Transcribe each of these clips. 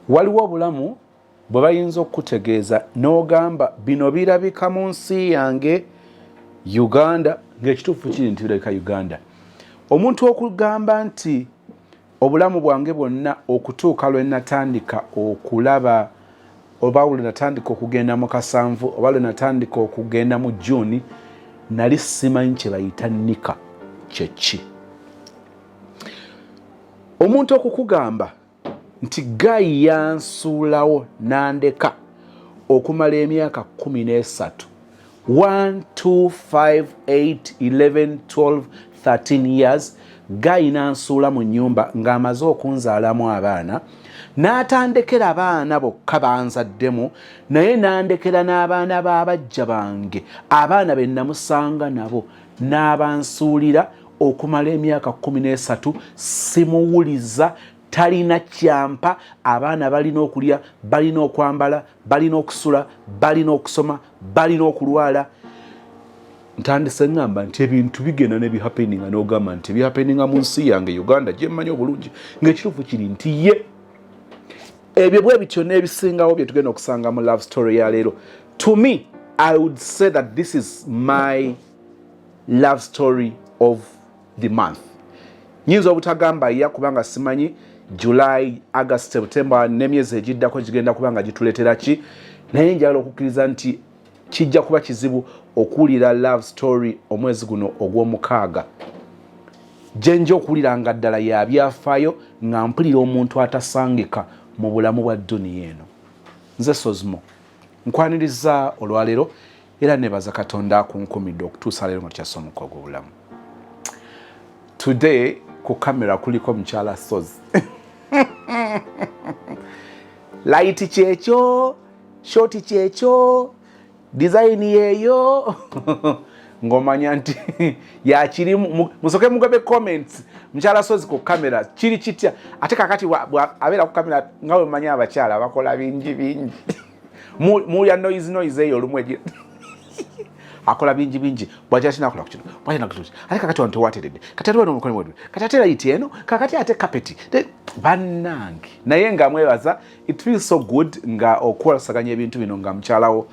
Waliwo obulamu bwe bayinza okukutegeeza n'ogamba bino birabika mu nsi yange Uganda, ng'ekituufu kiri nti birabika Uganda. Omuntu okugamba nti obulamu bwange bwonna okutuuka lwe natandika okulaba oba lwe natandika okugenda mu kasanvu oba lwe natandika okugenda mu June, nali simanyi kye bayita nika kyeki. Omuntu okukugamba nti gayi yansuulawo nandeka okumala emyaka 13, 1 2 5 8 11 12 13 years, gayi nansuula mu nnyumba ng'amaze okunzaalamu abaana, n'atandekera abaana bokka banzaddemu, naye n'andekera n'abaana b'abajja bange, abaana be namusanga nabo, n'abansuulira okumala emyaka 13. Simuwuliza, talina kyampa. Abaana balina okulya, balina okwambala, balina okusula, balina okusoma, balina okulwala. Ntandise ngamba nti ebintu bigenda nebihappeninga, n'ogamba nti bihappeninga mu nsi yange Uganda gyemmanyi obulungi, ng'ekituufu kiri nti ye ebyo bwe bityo n'ebisingawo bye tugenda okusanga mu love story ya leero. To me, I would say that this is my love story of the month. Nyinza obutagamba ya kubanga simanyi July, August, September n'emyezi egiddako gigenda kubanga gituleetera ki, naye njagala okukkiriza nti kijja kuba kizibu okuwulira love story omwezi guno ogw'omukaaga gye nja okuwulira nga ddala ya byafaayo, nga mpulira omuntu atasangika mu bulamu bwa duniya eno. Nze Sozmo, nkwaniriza olwaleero era nebaza Katonda akunkumidde okutuusa leero nga tukyassa omukka ogw'obulamu. Today ku kamera kuliko mukyala Sozi. Light kyekyo, shot kyekyo, design yeeyo, ng'omanya nti yakirimu. Musoke mugobe comments, mukyala Sozi ku kamera kiri kitya? Ate kakati abeera ku kamera nga wemanyi abakyala bakola bingi bingi, muwulira noise noise eyo olumu egi akola bingi bingi, bwakira kinakola ku kino, bwakira ku kino, ate kakati wano tewateredde, kati ate wano omukono wedwe, kati ate light eno, kakati ate kapeti. Bannange, naye nga mwebaza, it feels so good nga okwolesaganya ebintu bino nga mukyalawo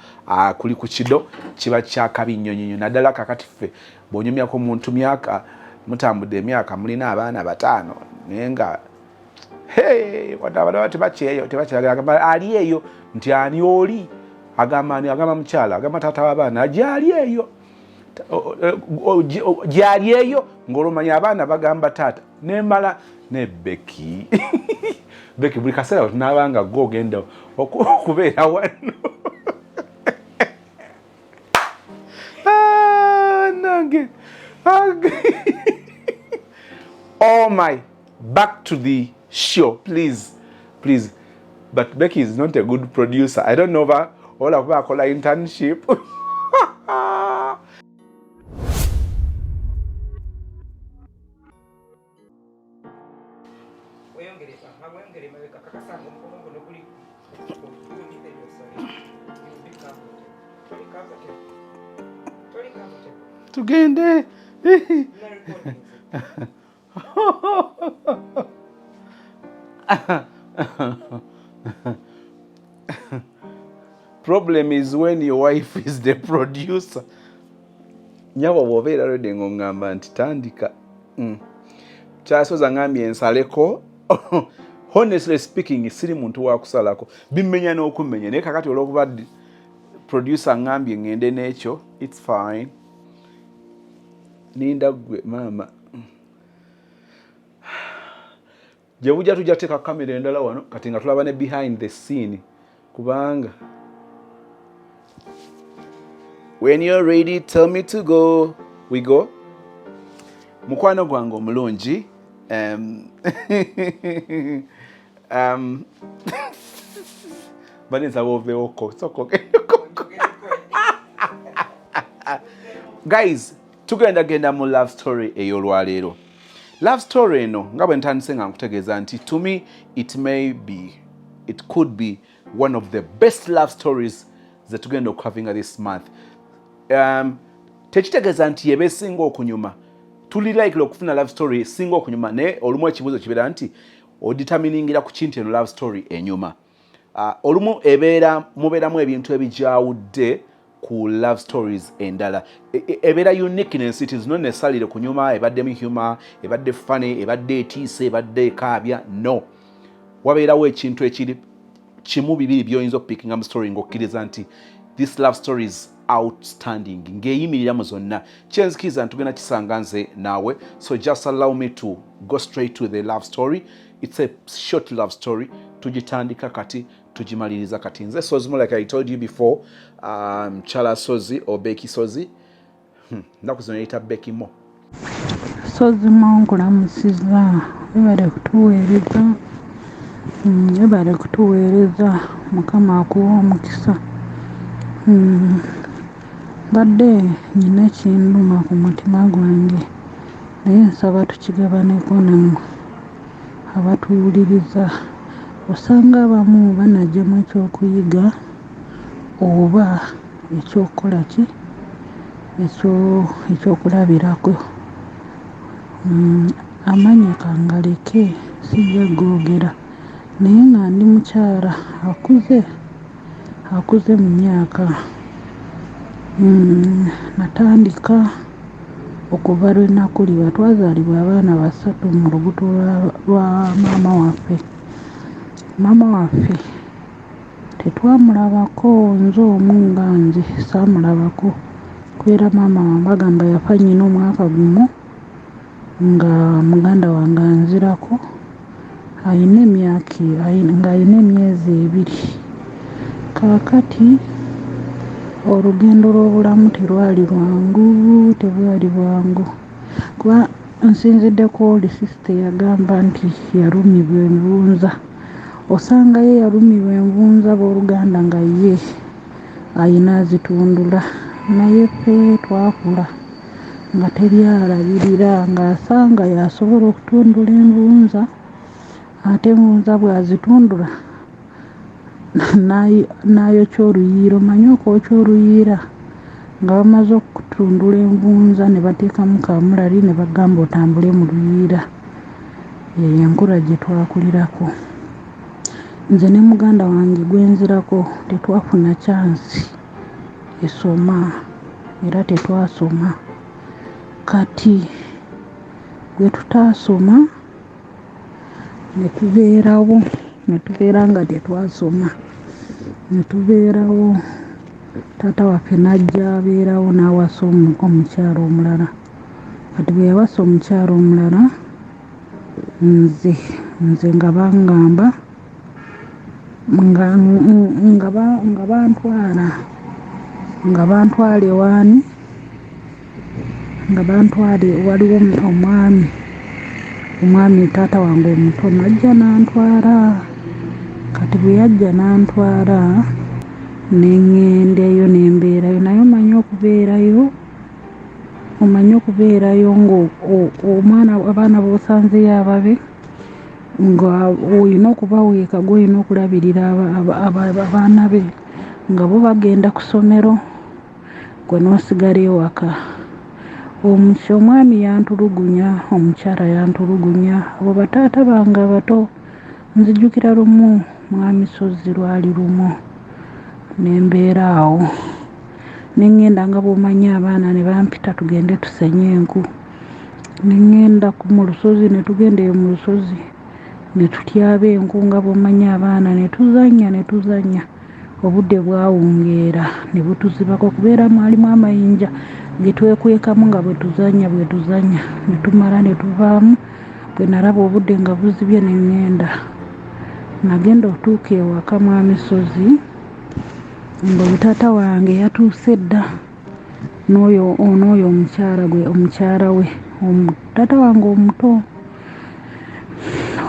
kuli ku kido kiba kyakabi nnyo nnyo, naddala kakati ffe bw'onyumyako omuntu myaka mutambudde emyaka, mulina abaana 5, naye nga wadde abaana tebakyeyo tebakyagala, ali eyo nti ani oli agamba, ani agamba mukyala, agamba taata w'abaana gyali eyo, gyali eyo, ng'olwomanya abaana bagamba taata. Nemala ne Beki, Beki buli kaseera wetunaabanga gwe ogenda okubeera wano nange. Oh my, back to the show, please, please. But Becky is not a good producer. I don't know oba ola kuba akola internship. Tugende. Problem is when your wife is the producer. Nyabo, bw'obeera ready ng'oŋŋamba nti tandika. Kyasoza ŋŋambye nsaleko. Honestly speaking, siri muntu wa kusalako, bimmenya n'okummenya, naye kakati olw'okuba producer ŋŋambye ŋŋende n'ekyo, it's fine. Ninda ggwe maama gye bujja tujja teeka kamera endala wano kati nga tulaba ne behind the scene, kubanga when you're ready, tell me to go, we go. Mukwano gwange omulungi, bane nsaba oveewoko soko. Guys, tugenda genda mu love story ey'olwaleero. Love story eno, nga bwe ntandise nga nkutegeeza nti to me it may be, it could be one of the best love stories ze tugenda okuhavinga this month. Tekitegeeza nti yeba esinga okunyuma. Tuli likely okufuna love story esinga okunyuma, naye olumu ekibuuzo kibeera nti odeterminingira ku kintu eno love story enyuma. Olumu ebeera mubeeramu ebintu ebigyawudde ku love stories endala. Ebeera uniqueness. It is not necessarily kunyuma, ebaddemu humor, ebadde funny, ebadde etiise, ebadde ekaabya. No, wabeerawo ekintu ekiri kimu, bibiri byoyinza okupickinga mu story ng'okkiriza nti this love story is outstanding, ng'eyimirira mu zonna. Kyenzikiriza ntugenda kisanga nze naawe. So just allow me to go straight to the love story. It's a short love story. Tugitandika kati, tugimaliriza kati. Nze Sozimo, like I told you before, Chala Sozi or Becky Sozi. Nnaku zino yita Becky Mo. Sozimo, nkulamusiza. Webale kutuweereza. Webale kutuweereza, Mukama akuwa omukisa. Mbadde nyina ekinduma ku mutima gwange, naye nsaba tukigabaneko nammwe abatuwuliriza. Osanga abamu banajjamu ekyokuyiga oba ekyokukola ki, ekyokulabirako. Amannya kangaleke, sijja googera, naye nga ndi mukyala akuze, akuze mu myaka. Natandika okuva lwe nakulibwa. Twazaalibwa abaana basatu mu lubuto lwa maama waffe. Maama waffe tetwamulabako, nze omu nga nze saamulabako, kubeera maama wange bagamba yafa nnyina omwaka gumu nga muganda wange anzirako ayina emyaka, ng'ayina emyezi 2. Kaakati olugendo lw'obulamu terwali lwangu, tebwali bwangu, kuba nsinzidde ku oli sister eyagamba nti yalumibwa envunza. Osanga ye yalumibwa envunza, booluganda, nga ye ayina azitundula, naye ffe twakula nga teri alabirira, ng'asanga y'asobola okutundula envunza, ate envunza bw'azitundula n'ayokya oluyiira. Omanyi okwokya oluyiira nga bamaze okutundula envunza ne bateekamu kamulali ne bagamba otambule mu luyiira. Eyo enkula gye twakulirako. Nze ne muganda wange gwenzirako tetwafuna chance esoma era tetwasoma. Kati bwe tutaasoma ne tubeerawo, ne tubeera nga tetwasoma, ne tubeerawo. Taata waffe n'ajja abeerawo n'awasa omukyala omulala. Kati bwe yawasa omukyala omulala, nze nga baŋŋamba nga bantwala ewaani, nga bantwala waliwo omwami taata wange omuto n'ajja n'antwala. Kati bwe yajja n'antwala, ne ŋŋendayo ne mbeerayo, naye omanyi okubeerayo ng'omwana, abaana b'osanzeyo ababe, nga olina okubaweeka, gw'olina okulabirira abaana be nga bo bagenda ku ssomero, gwe n'osigala ewaka. Omwami yantulugunya, omukyala yantulugunya, abo bataata bange abato. Nzijukira lumu, mwami Sozzi, lwali lumu ne mbeera awo ne ŋŋenda, nga bw'omanyi abaana, ne bampita tugende tusenye enku. Ne ŋŋenda mu lusozi, ne tugenda eyo mu lusozi ne tutyaba enku, nga bw'omanyi abaana, ne tuzannya, ne tuzannya. Obudde bwawungeera ne butuzibako, kubeera mwalimu amayinja ge twekwekamu nga bwe tuzannya. Bwe tuzannya ne tumala ne tuvaamu. Bwe nalaba obudde nga buzibye ne ŋŋenda. Nagenda otuuka ewaka, mwami Ssozi, nga taata wange yatuuse dda n'oyo omukyala gwe, omukyala we taata wange omuto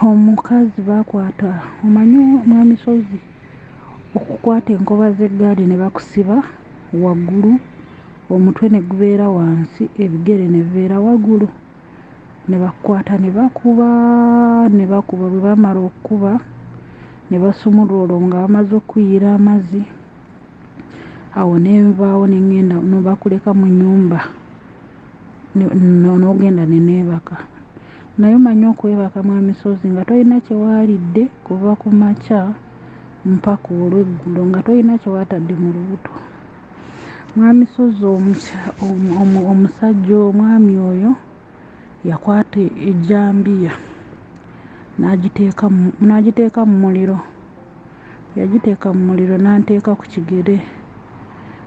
omukazi. Baakwata, omanyi mwami Ssozi, okukwata enkoba z'eggaali ne bakusiba waggulu, omutwe ne gubeera wansi, ebigere ne bibeera waggulu, ne bakukwata ne bakuba, ne bakuba. Bwe bamala okkuba ne basumulula, olwo nga bamaze okukuyiira amazzi. Awo ne nvaawo ne ŋŋenda, ne bakuleka mu nnyumba n'ogenda ne neebaka. Naye omanyi okwebaka, mwami Ssozi, nga tolina kye waalidde kuva ku makya. mpaka olweggulo nga tolina kyewatadde mu lubuto. Mwami Ssozi omusajja omwami oyo yakwata ejjambiya n'agiteeka mu muliro, yagiteeka mu muliro n'anteeka ku kigere.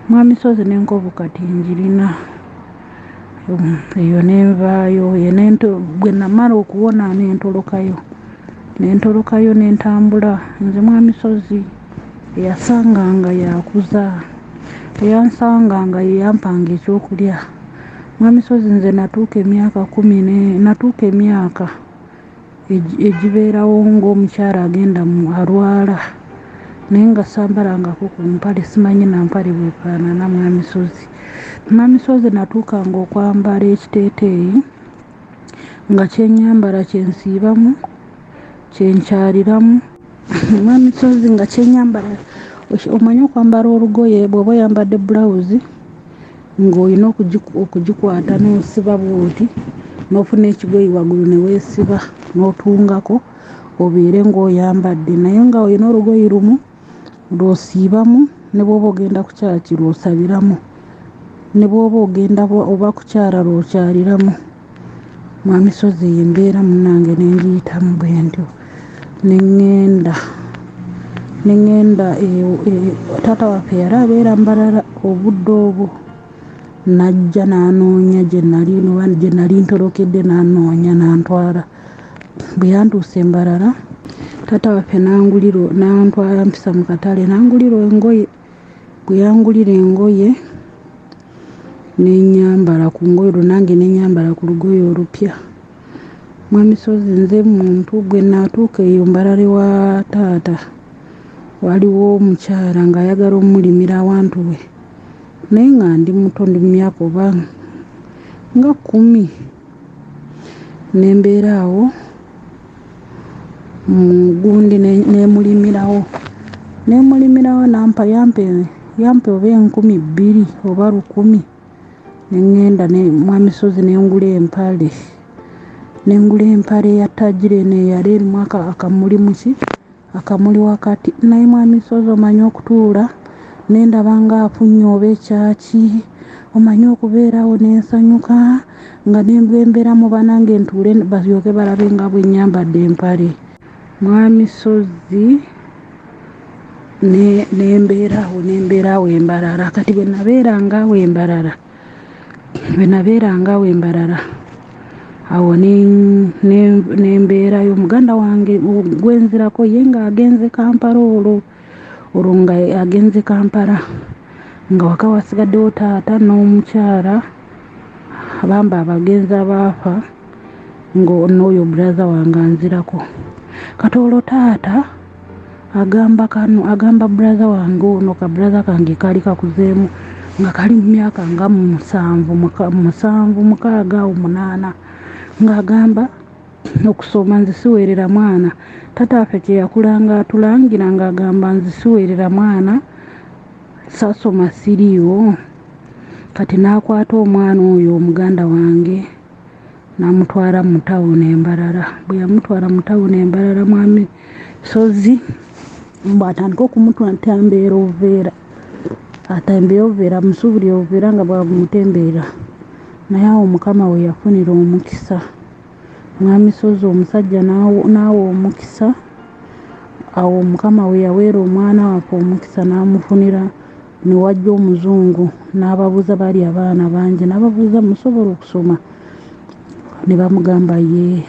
Mwami Ssozi n'enkovu kati njirina, eyo ne nvaayo, bwe namala okuwona ne ntolokayo, ne ntolokayo ne ntambula. Nze Mwami Ssozi eyasanganga yakuza, eyansanganga ye yampanga ekyokulya. Mwami Ssozi nze natuuka emyaka kumi natuuka emyaka egibeerawo ng'omukyala agenda alwala, naye nga sambalangako ku mpale, simanyi na mpale bw'efaanana. Mwami Ssozi, Mwami Ssozi natuukanga okwambala ekiteeteeyi nga kye nnyambala kye nsiibamu, kye nkyaliramu. Mwami Ssozi nga kye nnyambala, omanyi okwambala olugoye bw'oba oyambadde bbulawuzi ng'olina okugikwata n'osiba bw'oti, n'ofuna ekigoye waggulu ne weesiba n'otungako obeere ng'oyambadde, naye nga olina olugoye lumu lw'osiibamu, ne bw'oba ogenda ku kyaki lw'osabiramu, ne bw'oba ogenda oba kukyala lw'okyaliramu. Mwami Ssozi eyo embeera munnange ne ngiyitamu bwe ntyo ne ŋŋenda ne ŋŋenda. Taata waffe yali abeera Mbarara obudde obwo, n'ajja n'anoonya gye nali oba gye nali ntolokedde, n'anoonya n'antwala. Bwe yantuusa e Mbarara, taata waffe n'angulira, n'antwala mpisa mu katale n'angulira engoye. Bwe yangulira engoye ne nnyambala ku ngoye olwo, nange ne nnyambala ku lugoye olupya. Mwami Ssozi nze muntu bwe naatuuka eyo Mbarara ewa taata, waliwo omukyala ng'ayagala ommulimira awantu we, naye nga ndi muto, ndi mu myaka oba nga 10. Ne mbeera awo mu gundi neemulimirawo, neemulimirawo n'ampa, yampa oba 2000 oba 1000, ne ŋŋenda ne Mwami Ssozi ne ngula empale, ne ngula empale ya ttajira eno eyali erimu akamuli muki, akamuli wakati. Naye Mwami Ssozi omanyi okutuula ne ndaba ng'afunye oba ekyaki, omanyi okubeerawo ne nsanyuka nga ne bwe mbeera mu bannange ntuule balyoke balabe nga bwe nnyambadde empale. Mwami Ssozi ne mbeera awo, ne mbeera awo e Mbarara. Kati bwe nabeeranga awo e Mbarara, bwe nabeeranga awo e Mbarara awo ne mbeerayo, muganda wange gwe nzirako ye ng'agenze Kampala olwo, olwo nga agenze Kampala, nga waka wasigaddewo taata n'omukyala bambi abagenzi abaafa, n'oyo brother wange anzirako. Kati olwo taata agamba kano, agamba brother wange ono, ka brother kange kaali kakuzeemu nga kali mu myaka nga 7, 7, 6 awo 8, ng'agamba okusoma nze siweerera mwana. Taata waffe kye yakulanga atulangira ng'agamba nze siweerera mwana, saasoma siriiwo. Kati n'akwata omwana oyo omuganda wange n'amutwala mu tawuni e Mbarara. Bwe yamutwala mu tawuni e Mbarara, Mwami Ssozi bw'atandika okumutembeera obuveera, atembeeya obuveera, amusuubulira obuveera nga bw'amutembeera, naye awo Mukama we yafunira omukisa. Mwami Ssozi omusajja n'awa omukisa, awo Mukama we yaweera omwana waffe omukisa n'amufunira. Ne wajja omuzungu n'ababuuza, baali abaana bangi, n'ababuuza musobola okusoma? Ne bamugamba yee.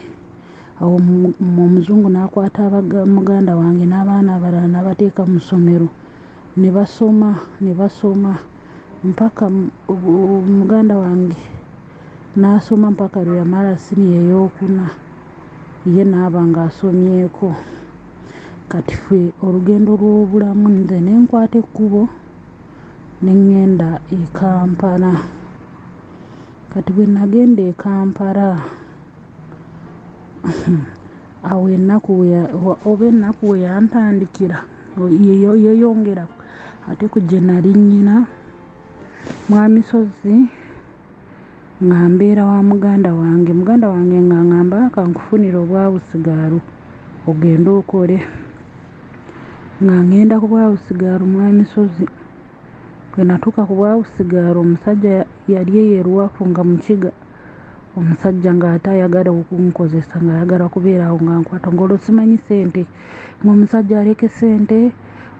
Awo omuzungu n'akwata muganda wange n'abaana abalala n'abateeka mu ssomero ne basoma, ne basoma mpaka muganda wange n'asoma mpaka lwe yamala siniya eyookuna, ye n'aba ng'asomyeko. Kati ffe olugendo lw'obulamu, nze ne nkwata ekkubo ne ŋŋenda e Kampala. Kati bwe nagenda e Kampala, awo ennaku oba ennaku we yantandikira yeeyongera ate ku gye nali nnyina. Mwami Ssozi nga mbeera wa muganda wange, muganda wange ng'aŋŋamba kankufunire obwa busigaalo ogende okole. Nga ngenda ku bwabusigaalo Mwami Ssozi. Bwe natuuka ku bwabusigaalo omusajja yali eyo e Luwafu nga Mukiga, omusajja ng'ate ayagala okunkozesa ng'ayagala kubeera awo ng'ankwata ng'olwo simanyi ssente, ng'omusajja aleka essente,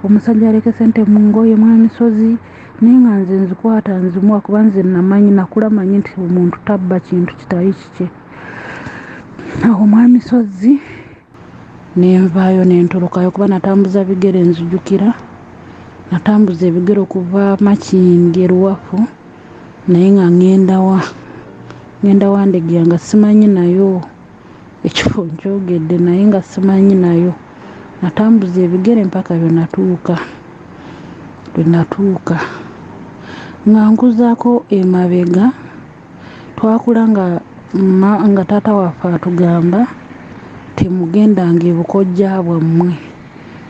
omusajja aleka essente mu ngoye Mwami Ssozi, naye nga nze nzikwata nzimuwa kuba nze namanyi nakula manyi nti omuntu tabba kintu kitali kikye. Awo Mwami Ssozi ne nvaayo ne ntolokayo kuba natambuza bigere nzijukira natambuza ebigere okuva Makindye Luwafu naye nga ŋŋenda wa ŋŋenda Wandegeya nga simanyi nayo ekifo nkyogedde naye nga simanyi nayo natambuza ebigere mpaka lwe natuuka lwe natuuka nga nkuzaako emabega. Twakula nga ma nga taata waffe atugamba temugendanga ebukojja bwammwe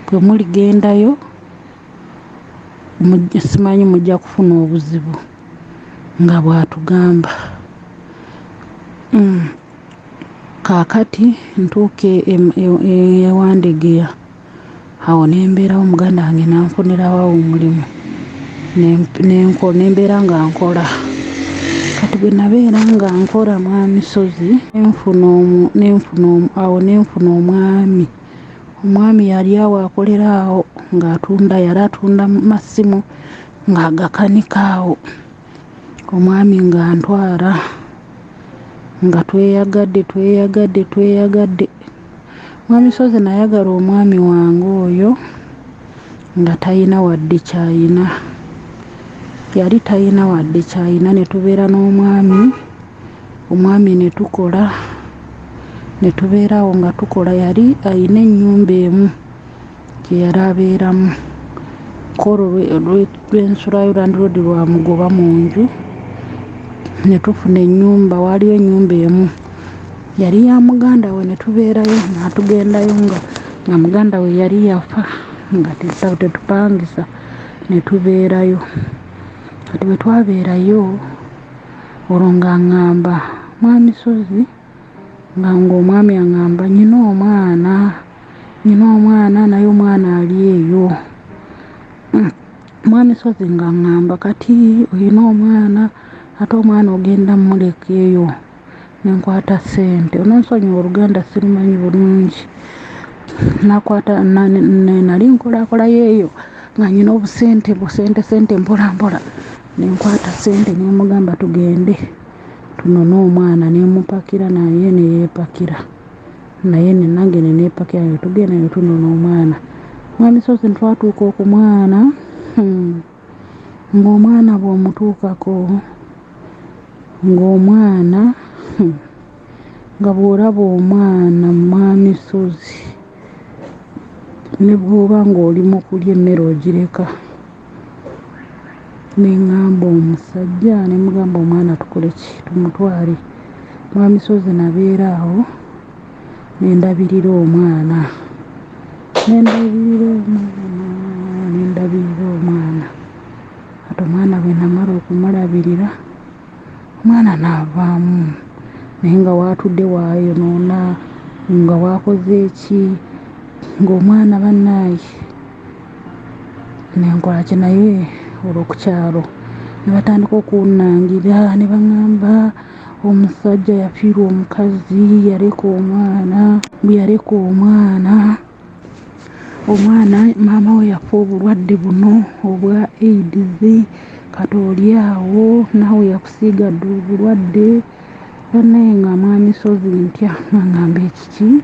bwe muligendayo simanyi mujja kufuna obuzibu nga bw'atugamba. Mm. Kaakati ntuuka e Wandegeya awo ne mbeerawo muganda wange n'anfunirawo awo omulimu ne mbeera nga nkola. Kati bwe nabeera nga nkola Mwami Ssozi ne nfuna awo ne nfuna omwami. Omwami yali awo akolera awo ng'atunda yali atunda masimu ng'agakanika awo. Omwami ng'antwala nga tweyagadde tweyagadde tweyagadde. Mwami Ssozi nayagala omwami wange oyo nga tayina wadde ky'ayina. Yali tayina wadde ky'ayina ne tubeera n'omwami, omwami ne tukola ne tubeera awo nga tukola yali ayina ennyumba emu gye yali abeeramu. Kw'olwo lwe nsulayo landlord lwamugoba mu nju ne tufuna ennyumba waaliyo ennyumba emu yali ya muganda we ne tubeerayo nga tugendayo nga nga muganda we yali yafa nga tetupangisa ne tubeerayo. Kati bwe twabeerayo olwo ng'aŋŋamba Mwami Ssozi nga ng'omwami aŋŋamba nnina omwana nnina omwana naye omwana ali eyo. Mwami Ssozi ng'aŋŋamba kati olina omwana ate omwana ogenda mmuleka eyo ne nkwata ssente ononsonyiwa Oluganda sirumanyi bulungi. Nakwata nali nkolaakolayo eyo nga nnina obusente busentesente mpola mpola ne nkwata ssente ne mmugamba tugende tunone omwana ne mmupakira naye ne yeepakira naye nange ne neepakira ne tugenda ne tunona omwana. Mwami Ssozi twatuuka ku mwana ng'omwana bw'omutuukako ng'omwana nga bw'olaba omwana Mwami Ssozi ne bw'oba ng'oli mu kulya emmere ogireka. Ne ŋŋamba omusajja ne mugamba omwana tukole ki tumutwale. Mwami Ssozi nabeera awo ne ndabirira omwana ne ndabirira omwana ne ndabirira omwana. Kati omwana bwe namala okumulabirira omwana n'avaamu naye nga w'atudde waayonoona nga w'akoze ki ng'omwana bannaaye ne nkola ki naye olwo ku kyalo ne batandika okunnangira ne baŋŋamba omusajja yafiirwa omukazi yaleka omwana mbu yaleka omwana omwana maama we yafa obulwadde buno obwa AIDS kati oli awo naawe yakusiiga dda obulwadde. Bannaye nga Mwami Ssozi ntya nga ŋŋamba ekiki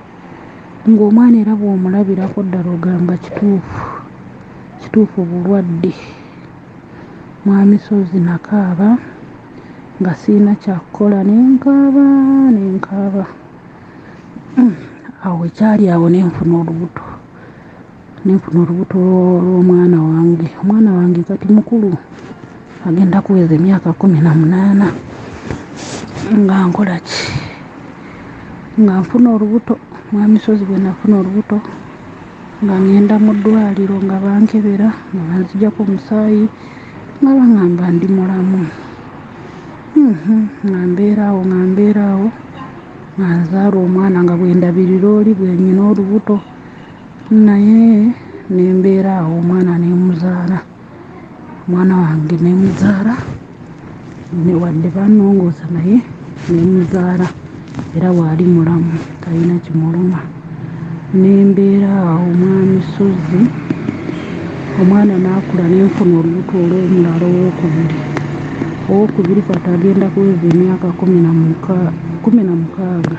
ng'omwana era bw'omulabirako ddala ogamba kituufu kituufu bulwadde. Mwami Ssozi nakaaba nga siyina kyakukola ne nkaaba ne nkaaba. Awo ekyali awo ne nfuna olubuto ne nfuna olubuto lw'omwana wange. Omwana wange kati mukulu agenda kuweza emyaka 18 nga nkola ki nga nfuna olubuto. Mwami Ssozi bwe nafuna olubuto nga ŋŋenda mu ddwaliro nga bankebera nga banzigyako omusaayi nga baŋŋamba ndi mulamu. Nga mbeera awo nga mbeera awo nga nzaala omwana nga bwe ndabirira oli bwe nnina olubuto naye Ne mbeera awo omwana ne mmuzaala, omwana wange ne mmuzaala ne wadde bannongoosa naye ne mmuzaala era waali mulamu talina kimuluma. Ne mbeera awo mwami Ssozi omwana n'akula ne nfuna olubuto olw'omulala owookubiri. Owookubiri kati agenda kuweza emyaka 16.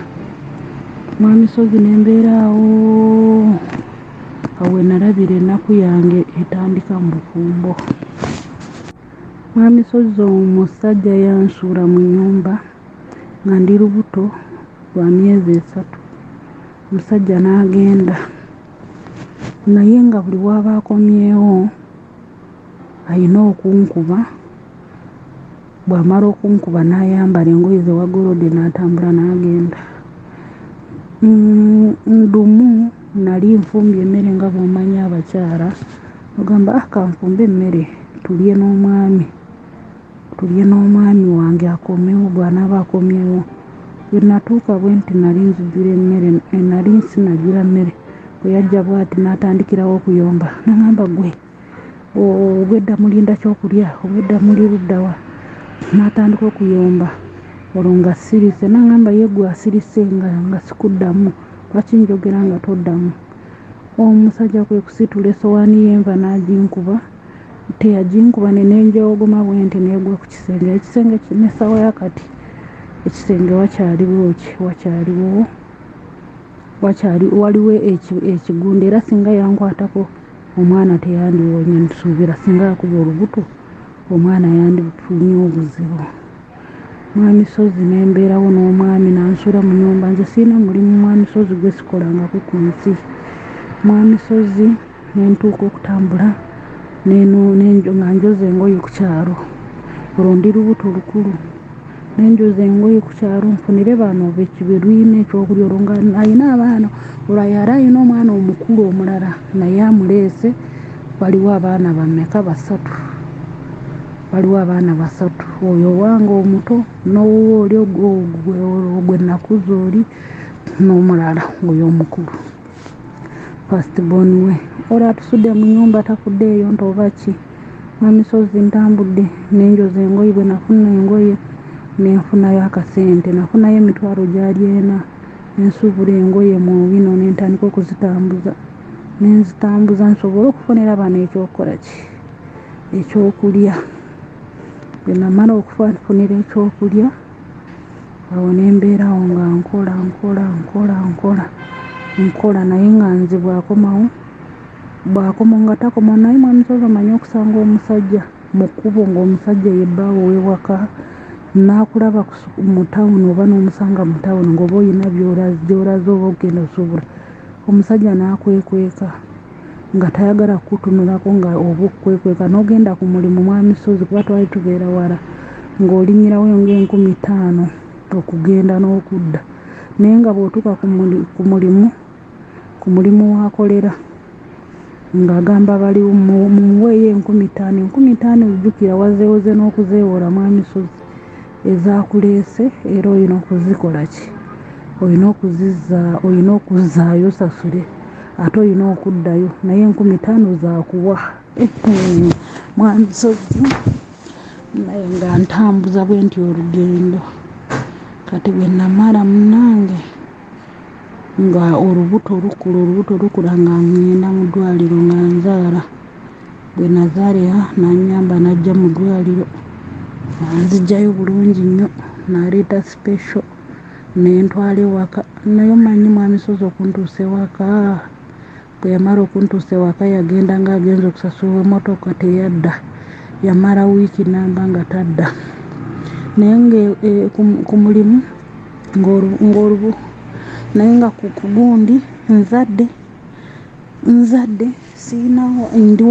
Mwami Ssozi ne mbeera awo, awo we nalabira ennaku yange etandika mu bufumbo. Mwami Ssozi omusajja yansuula mu nnyumba nga ndi lubuto lwa myezi 3. Omusajja n'agenda naye nga buli w'aba akomyewo alina okunkuba, bw'amala okunkuba n'ayambala engoye ze wagolodde n'atambula n'agenda. Ndumu nali nfumbye emmere nga bw'omanyi abakyala ogamba ah kanfumbe emmere tulye n'omwami, tulye n'omwami wange akomewo bw'anaaba akomyewo. Bwe natuuka bwe nti nali nzijula emmere, nali sinajula mmere, bwe yajja bw'ati n'atandikirawo okuyomba n'aŋŋamba ggwe obwedda mulinda kyokulya, obwedda muli ludda wa? N'atandika okuyomba olwo nga sirise n'aŋŋamba ye ggwe asirise nga sikuddamu, lwaki njogera nga toddamu? Omusajja kwe kusitula essowaani y'enva n'aginkuba, teyaginkuba ne nenjogoma bwe nti n'egwa ku kisenge. Ekisenge n'essaawa ya kati ekisenge wakyaliwo ki? Wakyaliwo, wakyali waliwo ekigunda era singa yankwatako omwana teyandiwonye nsuubira singa yakuba olubuto omwana yandifunye obuzibu. Mwami Ssozi ne mbeerawo n'omwami n'ansuula mu nnyumba nze sirina mulimu mwami Ssozi gwe sikolangako ku nsi. Mwami Ssozi ne ntuuka okutambula nga njoza engoye ku kyalo olwo ndi lubuto lukulu ne njoza engoye ku kyalo nfunire bano be lwina ekyokulya olwo nga alina abaana olwo yali alina omwana omukulu omulala naye amuleese waliwo abaana bameka basatu, waliwo abaana basatu oyo owange omuto n'owuwe oli gwe nakuza oli n'omulala oyo omukulu first born we. Olwo atusudde mu nnyumba tafuddeeyo nti oba ki. Mwami Ssozi ntambudde ne njoza engoye bwe nafuna engoye ne nfunayo akasente nafunayo emitwalo gyali ena ne nsuubula engoye mu bino ne ntandika okuzitambuza ne nzitambuza nsobole okufunira bano ekyokukola ki ekyokulya. Bwe namala okubafunira ekyokulya awo ne mbeerawo nga nkola nkola nkola nkola nkola naye nga nze bw'akomawo bw'akomawo nga takomawo naye mwami Ssozi omanyi okusanga omusajja mu kkubo ng'omusajja ye bbaawe ow'ewaka n'akulaba mu tawuni oba n'omusanga mu tawuni ng'oba oyina gy'olaze oba ogenda osuubula omusajja n'akwekweka nga tayagala kukutunulako nga oba okukwekweka n'ogenda ku mulimu mwami Ssozi kuba twali tubeera wala ng'olinnyirawo ng'enkumi ttaano okugenda n'okudda naye nga bw'otuuka ku mulimu w'akolera ng'agamba baliwo mumuweeyo 5000, 5000 ojjukira wazeewoze n'okuzeewola mwami Ssozi ezaakuleese era olina okuzikola ki olina okuzizza olina okuzzaayo osasule ate olina okuddayo naye 5000 zaakuwa. Mwami Ssozi naye nga ntambuza bwe nti olugendo kati bwe namala munnange nga olubuto lukula olubuto lukula nga ŋŋenda mu ddwaliro nga nzaala. Bwe nazaalira n'annyamba n'ajja mu ddwaliro n'anziggyayo bulungi nnyo n'aleeta special ne ntwala ewaka naye omanyi mwami Ssozi okuntuusa ewaka bwe yamala okuntuusa ewaka yagenda ng'agenze okusasula emmotoka teyadda yamala wiiki nnamba nga tadda naye nga ku mulimu ng'olubu naye nga ku gundi nzadde nzadde siyinawo ndi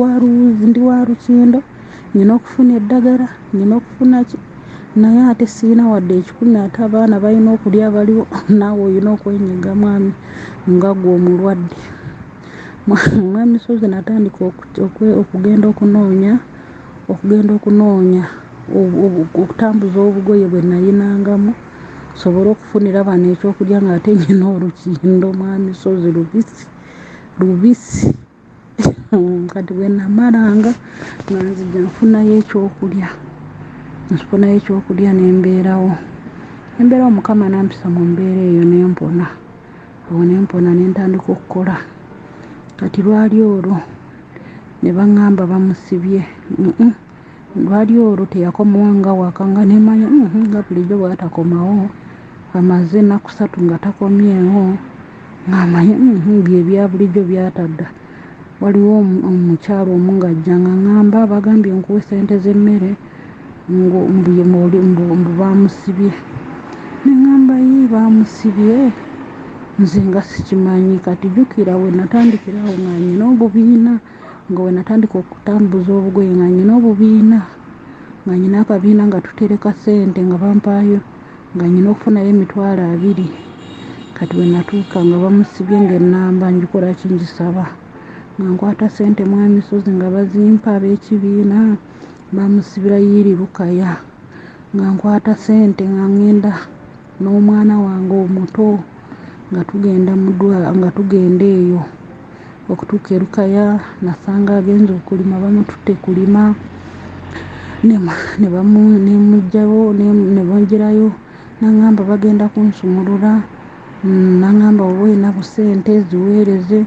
wa lukindo nnina okufuna eddagala nnina okufuna ki naye ate siyina wadde ekikumi ate abaana balina okulya baliwo naawe olina okwenyiga mwami nga ggwe omulwadde. Mwami Ssozi natandika okugenda okunoonya okutambuza obugoye bwe nayinangamu nsobole okufunira bano ekyokulya ng'ate nnina olukindo mwami Ssozi lubisi lubisi. Kati bwe namalanga nga nzija nfunayo ekyokulya, nfunayo ekyokulya nembeerawo, nembeerawo. Mukama nampisa mu mbeera eyo nempona. Awo nempona nentandika okukola. Kati lwali olwo ne baŋŋamba bamusibye. Lwali olwo teyakomawo nga waka, nga nemanya nga bulijjo bw'atakomawo, amaze ennaku 3 nga takomyewo, ng'amanya bye bya bulijjo byatadda. Waliwo omukyala omu ng'ajja nga ŋŋamba bagambye nkuwe ssente z'emmere mbu bamusibye. Ne ŋŋamba yii bamusibye, nze nga sikimanyi. Kati jjukira we natandikirawo nga nnyina obubiina, nga we natandika okutambuza obugoye nga nnyina obubiina, nga nnyina akabiina nga tutereka ssente nga bampaayo, nga nnyina okufunayo 20,000. Kati bwe natuuka nga bamusibye ng'ennamba ngikola ki, ngisaba, nga nkwata ssente mwami Ssozi nga bazimpa ab'ekibiina, bamusibira yiiri Lukaya, nga nkwata ssente nga ŋŋenda n'omwana wange omuto nga tugenda nga tugenda eyo. Okutuuka e Lukaya nasanga agenze okulima, bamututte kulima, nemuggyawo, ne bongerayo, n'aŋŋamba bagenda kunsumulula, n'aŋŋamba oba olina busente ziweereze.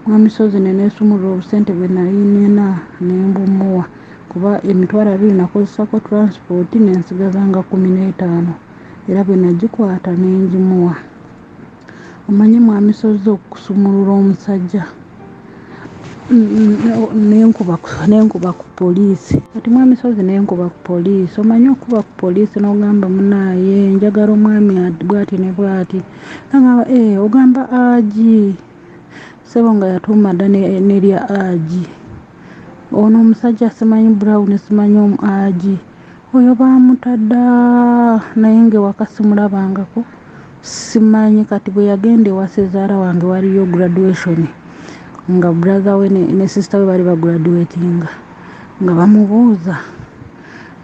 Mwami Ssozi ne neesumulula obusente bwe nali nnina ne mbumuwa, kuba 20,000 nakozesako transport ne nsigaza nga 15, era bwe nagikwata ne ngimuwa. Omanyi mwami Ssozi okusumulula omusajja nenkuba ku poliisi. Kati mwami Ssozi nenkuba ku poliisi, omanyi okukuba ku poliisi n'ogamba munnaaye njagala omwami bw'ati ne bw'ati, nagamba ogamba agi ssebo nga yatuuma dda nerya agi. Ono omusajja simanyi Brown simanyi agi oyo baamuta dda, naye ng'ewaka simulabangako simanyi. Kati bwe yagenda ewa ssezaala wange waliyo graduation, nga brother we ne sister we bali bagraduatinga, nga bamubuuza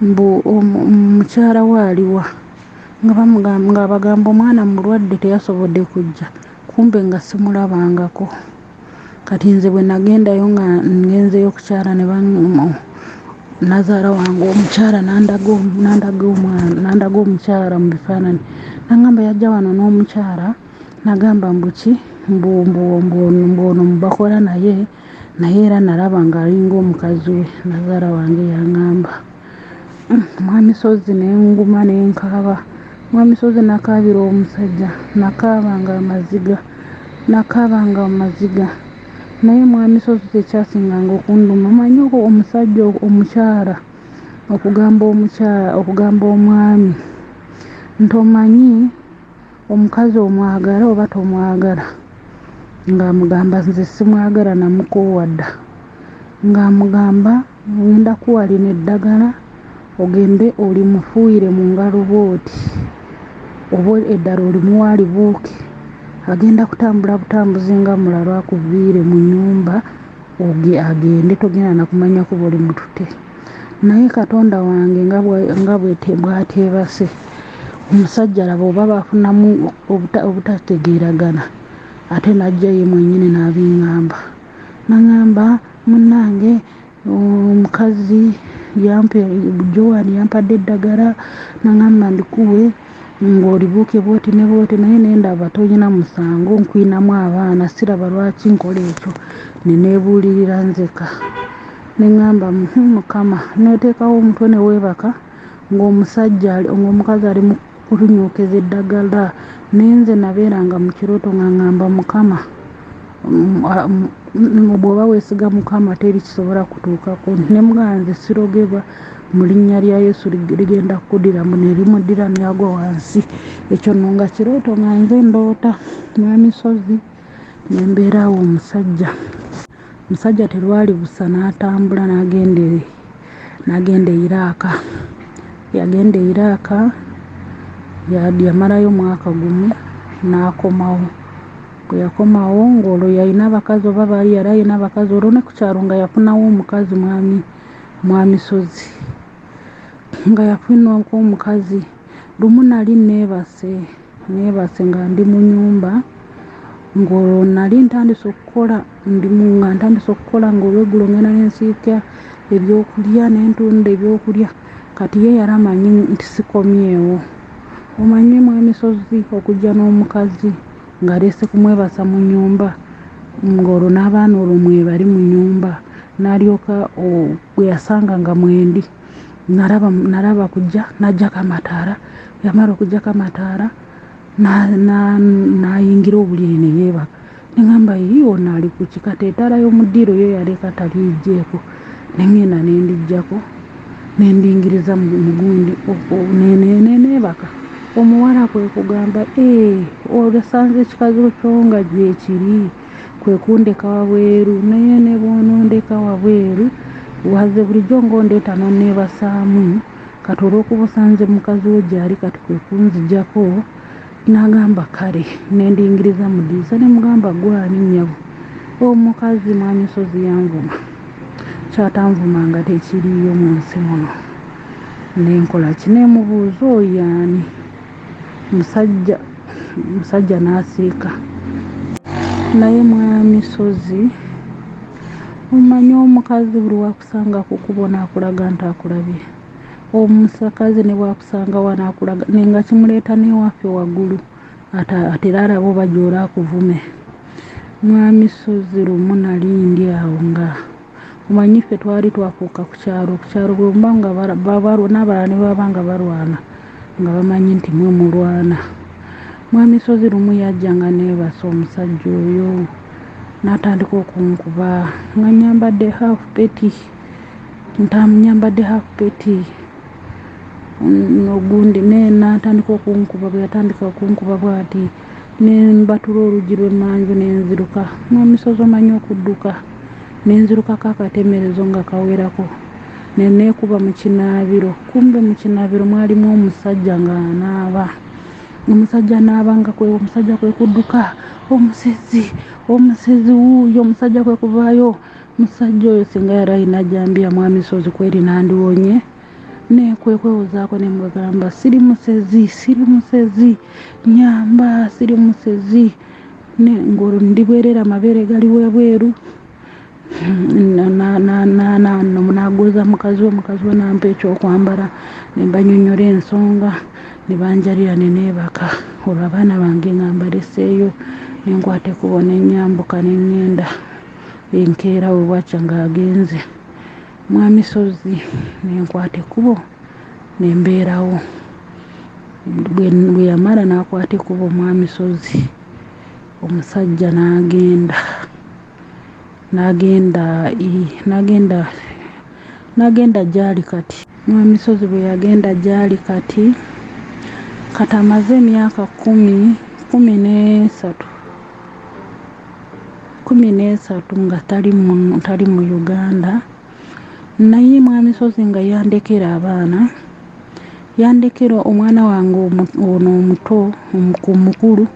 mbu omukyala we aliwa, nga bagamba omwana mulwadde teyasobodde kujja, kumbe nga simulabangako. Kati nze bwe nagendayo nga ngenzeyo okukyala ne nazaala wange omukyala n'andaga omukyala mu bifaananyi, n'aŋŋamba yajja wano n'omukyala, n'agamba mbu ki mbu ono bakola naye, naye era nalaba ng'alinga omukazi we. Nazaala wange yaŋŋamba. Mwami Ssozi ne nguma ne nkaaba. Mwami Ssozi nakaabira omusajja, nakaabanga amaziga, nakaabanga amaziga. Naye mwami Ssozi tekyasinganga okunduma. Omanyi omusajja omukyala okugamba omukyala okugamba omwami nti omanyi omukazi omwagala oba tomwagala, ng'amugamba nze simwagala namukoowa dda, ng'amugamba ngenda kuwa lino eddagala ogende olimufuuyire mu ngalo bw'oti, oba eddala olimuwe alibuuke, agenda kutambula butambuzi nga mulalu akuviire mu nnyumba agende, togenda na kumanya kuba olimututte. Naye Katonda wange nga bw'ateebase, omusajja laba oba bafunamu obutategeeragana, ate n'ajja ye mwennyini n'abiŋŋamba. N'aŋŋamba munnange omukazi Joan yampadde eddagala, n'aŋŋamba ndikuwe ng'olibuuke bw'oti ne bw'oti, naye ne ndaba tolina musango, nkwinamu abaana, siraba lwaki nkola ekyo. Ne neebuulirira nzeka. Ne ŋŋamba Mukama, n'oteekawo omutwe ne weebaka ng'omusajja ng'omukazi ali mu kulinyookeza eddagala. Naye nze nabeeranga mu kirooto nga ŋŋamba Mukama, bw'oba weesiga Mukama teri kisobola kutuukako. Ne mugamba nze sirogebwa, mu linnya lya Yesu ligenda kuddira, mbu ne limuddira n'agwa wansi. Ekyo nno nga kirooto nga nze ndoota. Mwami Ssozi ne mbeera awo omusajja. Omusajja terwali busa n'atambula n'agenda e Iraq. Yagenda e Iraq yamalayo mwaka gumu n'akomawo. Bwe yakomawo ng'olwo yalina abakazi oba baali yali alina abakazi, olwo ne ku kyalo nga yafunawo omukazi mwami Ssozi, nga yafunako omukazi. Lumu nali neebase nga ndi mu nnyumba, ng'olwo nali ntandise okukola. Ndimu nga ntandise okukola nga olweggulo ngenda nensiika ebyokulya nentunda ebyokulya. Kati ye yali amanyi nti sikomyewo. Omanyi Mwami Ssozi okujja n'omukazi ng'aleese kumwebasa mu nnyumba ng'olwo n'abaana olwo mwebali mu nnyumba n'alyoka gwe yasanga nga mwendi nalaba nalaba kujja n'aggyako amataala bwe yamala okuggyako amataala n'ayingira obuliri ne yeebaka. Ne ŋŋamba yii ono ali ku ki? Kati ettaala y'omu ddiiro yo yaleka taliggyeeko. Ne ŋŋenda ne ndiggyako ne ndingiriza mu gundi ne neebaka. Omuwala kwe kugamba ee osanze ekikazi kyo nga gyekiri kwe kundeka wabweru naye ne bw'onondeka wabweru waze bulijjo ng'ondeeta n'onneebasaamu kati olw'okuba osanze mukazi wo gy'ali kati kwe kunzigyako. N'agamba kale ne ndingiriza mu ddirisa ne mugamba ggwe ani nnyabo? Omukazi Mwami Ssozi yanvuma ky'atanvumanga tekiriiyo mu nsi muno. Ne nkola ki? Ne mubuuza oyo ani? Musajja musajja n'asirika. Naye Mwami Ssozi omanyi omukazi buli w'akusanga ku kkubo n'akulaga nti akulabye. Omusakazi ne bwakusanga wano akulaga nga kimuleeta n'ewaffe waggulu atera alaba oba gy'oli akuvume. Mwami Ssozi lumu nali ndi awo nga omanyi ffe twali twafuuka ku kyalo, ku kyalo bwe muba nga n'abalala ne baba nga balwana nga bamanyi nti mwe mulwana. Mwami Ssozi lumu yajja nga neebase omusajja oyo n'atandika okunkuba nga nnyambadde half peti. Nyambadde half peti ogundi natandika okunkuba bwe yatandika okunkuba bwati ne mbatula oluggi lw'emmanju ne nziruka. Mwami Ssozi omanyi okudduka ne nzirukako akatemerezo nga kawerako ne neekuba mu kinaabiro kumbe mu kinaabiro mwalimu omusajja ng'anaaba. Omusajja anaaba nga kwe omusajja kwe kudduka omusezi omusezi wuuyo omusajja kwe kuvaayo. Musajja oyo singa yali alina jambiya Mwami Ssozi kweri nandiwonye nekwekwewozaako ne mbagamba siri musezi siri musezi nyamba siri musezi ng'olwo ndi bwereere amabeere gali webweru nagoza mukazi we mukazi we nampa ekyokwambala ne mbanyonnyola ensonga ne banjalira ne neebaka olwo abaana bange nga mbaleseeyo ne nkwata ekkubo ne nyambuka ne ŋŋenda. Enkeera bwe bwakya ng'agenze. Mwami Ssozi ne nkwata ekkubo ne mbeerawo. Bwe yamala n'akwata ekkubo Mwami Ssozi, omusajja n'agenda n'agenda n'agenda n'agenda gy'ali kati. Mwami Ssozi bwe yagenda gy'ali kati, kati amaze emyaka kkumi 13. 13 nga tali mu, tali mu Uganda naye Mwami Ssozi nga yandekera abaana yandekera omwana wange ono omuto omukulu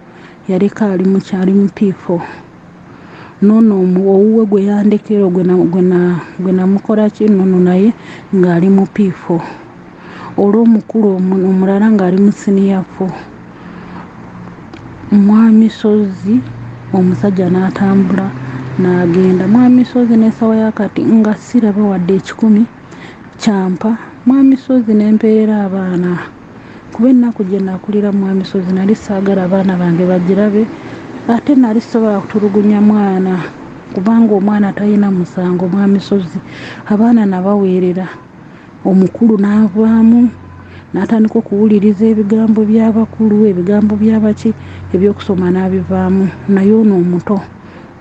yaleka ali mukyali mu P4 nono owuwe gwe yandekera gwe namukola ki nono naye ng'ali mu P4 olw'omukulu omulala ng'ali mu siniya 4. Mwami Ssozi omusajja n'atambula n'agenda. Mwami Ssozi n'essaawa ya kati nga siraba wadde ekikumi kyampa. Mwami Ssozi ne mpeerera abaana kuba ennaku gye nakulira Mwami Ssozi nali saagala abaana bange bagirabe ate nali sisobola kutulugunya mwana kubanga omwana talina musango. Mwami Ssozi abaana nabaweerera. Omukulu n'avaamu n'atandika okuwuliriza ebigambo by'abakulu, ebigambo by'abaki, ebyokusoma n'abivaamu naye ono omuto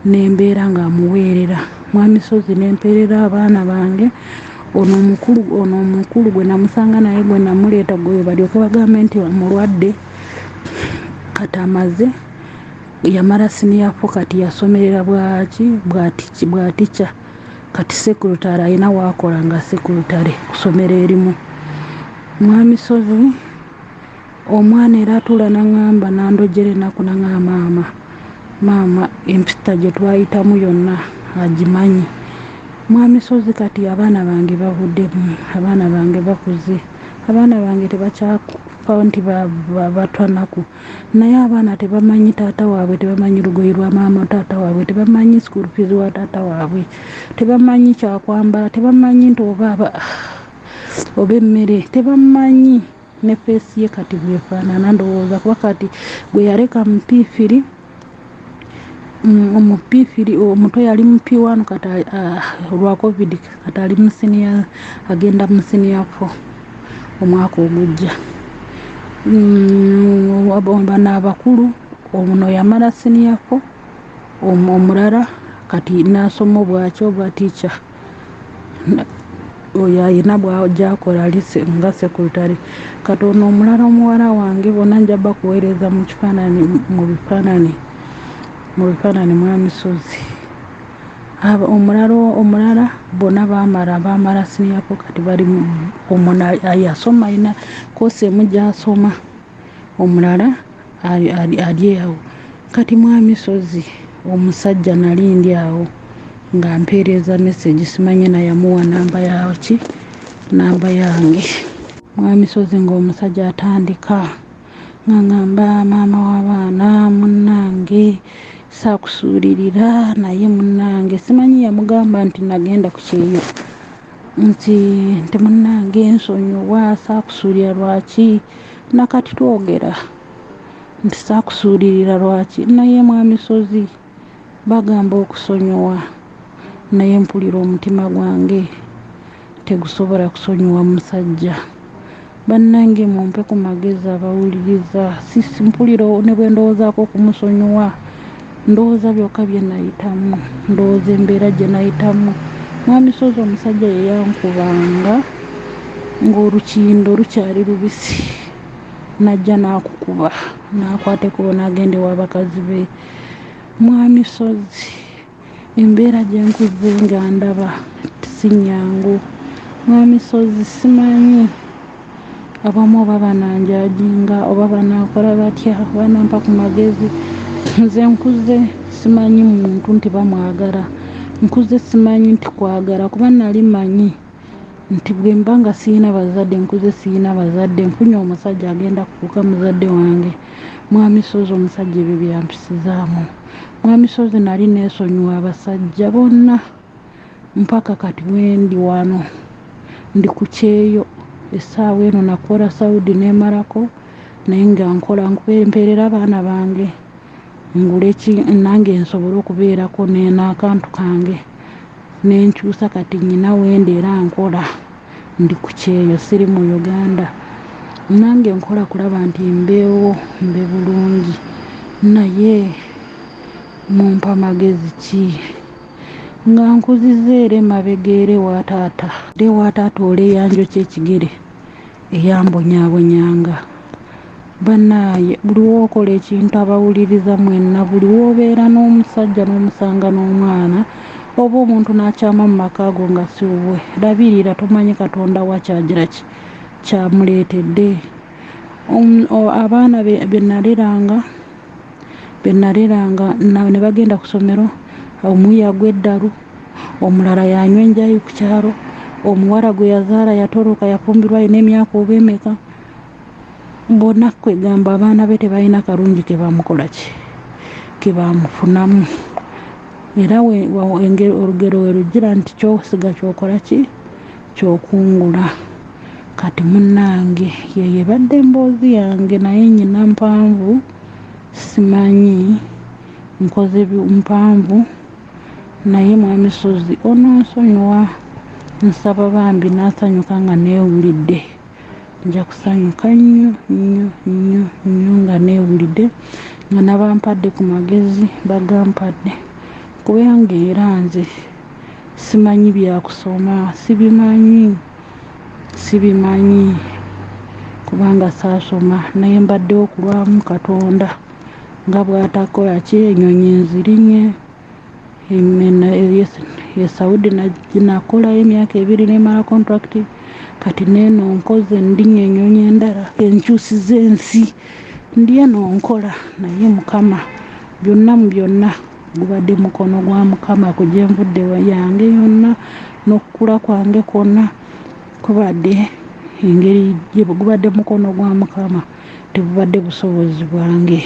ne mbeera ng'amuweerera. Mwami Ssozi ne mpeerera abaana bange ono omukulu ono omukulu gwe namusanga naye gwe namuleeta gwe balyoke bagambe nti mulwadde kati amaze yamala siniya four kati yasomerera bwaki bwa tica kati secretary alina waakola nga secretary ku ssomero erimu. Mwami Ssozi omwana era atuula n'aŋŋamba n'andojjera ennaku n'aŋŋamba maama maama empisa gye twayitamu yonna agimanyi. Mwami Ssozi kati abaana bange bavuddemu, abaana bange bakuze, abaana bange Tebafa nti batwanaku, naye abaana tebamanyi taata waabwe, tebamanyi lugoye lwa maama taata waabwe, tebamanyi school fees wa taata waabwe, tebamanyi kyakwambala, tebamanyi nti oba oba emmere, tebamanyi ne face ye kati bwefaanana. Ndowooza kuba kati gwe yaleka mu P3, mu P3 omuto yali mu P1, kati olwa COVID kati ali mu senior, agenda mu senior 4 omwaka ogujja. Bano abakulu, ono yamala senior 4, omulala kati nasoma obwaki obwa teacher, oyo ayina bwajakola ali nga secretary. Kati ono omulala omuwala wange, bonna nja bakuweereza mu kifaananyi, mu bifaananyi mwami Sozi. Omulala bonna bamala senior 4, kati bali omuno yasoma, alina course emu gyasoma, omulala ali awo. Kati mwami Sozi, omusajja nali ndi awo nga mpeereza message, simanyi nayamuwa namba yaki, namba yange. Mwami Sozi, ng'omusajja atandika nga ngamba, "Maama w'abaana munnange, saakusuulirira, naye munnange," simanyi yamugamba nti nagenda ku kyeyo, nti "Munnange nsonyiwa, saakusuulira lwaki nakati twogera nti saakusuulirira lwaki?" Naye mwami Sozi, bagamba okusonyiwa, naye mpulira omutima gwange tegusobola kusonyiwa musajja. Bannange, mumpe ku magezi abawuliriza. Sisi mpulira ne bwe ndowoozaako okumusonyiwa, ndowooza byokka bye nayitamu, ndowooza embeera gye nayitamu. Mwami Sozi, omusajja ye yankubanga ng'olukindo lukyali lubisi, najja n'akukuba, n'akwata ekkubo n'agenda ewa bakazi be. Mwami Sozi, embeera gye nkuze nga ndaba si nnyangu. Mwami Sozi, simanyi abamu oba bananjajinga oba banaakola batya, banampa ku magezi. Nze nkuze simanyi muntu nti bamwagala, nkuze simanyi nti kwagala, kuba nali manyi nti bwe mba nga siyina bazadde, nkuze siyina bazadde, nfunye omusajja agenda kufuuka muzadde wange. Mwami Sozi, omusajja ebyo byampisizaamu. Mwami Sozi, nali neesonyiwa abasajja bonna mpaka kati wendi wano ndi ku kyeyo. Essaawa eno nakola Saudi neemalako, naye nga nkola mpeerera abaana bange, ngule ki nange nsobole okubeerako n'akantu kange. Nenkyusa, kati nyina wendi era nkola, ndi ku kyeyo, siri mu Uganda. Nange nkola kulaba nti mbeewo, mbe bulungi, naye mumpa magezi ki nga nkuziza era emabega era ewa taata, era ewa taata ole eyanjokya ekigere, eyambonyaabonyanga? Bannaaye, buli wookola ekintu, abawuliriza mwenna, buli woobeera n'omusajja n'omusanga n'omwana oba omuntu n'akyama mu maka go nga si wuwe, labirira, tomanyi Katonda wakyagira ki kyamuleetedde. Abaana be naleranga ne bagenda ku ssomero, omu yagwa eddalu, omulala yanywa enjayi ku kyalo, omuwala gwe yazaala yatoloka, yafumbirwa alina emyaka oba emeka. Bonna kwegamba abaana be tebalina kalungi ke bamukola ki ke bamufunamu. Era olugero we lugira nti kyosiga kyokola ki kyokungula. Kati munnange, yeyo ebadde emboozi yange, naye nyina mpanvu, simanyi nkoze mpanvu, naye mwami Sozi ononsonyiwa. Nsaba bambi nasanyuka nga neewulidde, nja kusanyuka nnyo nnyo nnyo nnyo nga neewulidde nga nabampadde ku magezi bagampadde, kubanga era nze simanyi byakusoma, sibimanyi, sibimanyi kubanga saasoma, naye mbaddewo kulwamu Katonda nga bw'atakola ki. Enyonyi nzirinye e Saudi, nakolayo emyaka 2 nemala contract. Kati neeno nkoze, ndinnya enyonyi endala enkyusiza ensi, ndi eno nkola, naye Mukama byonna mu byonna gubadde mukono gwa Mukama ku gyenvudde yange yonna n'okukula kwange kwonna kubadde. Engeri gye gubadde mukono gwa Mukama, tebubadde busobozi bwange,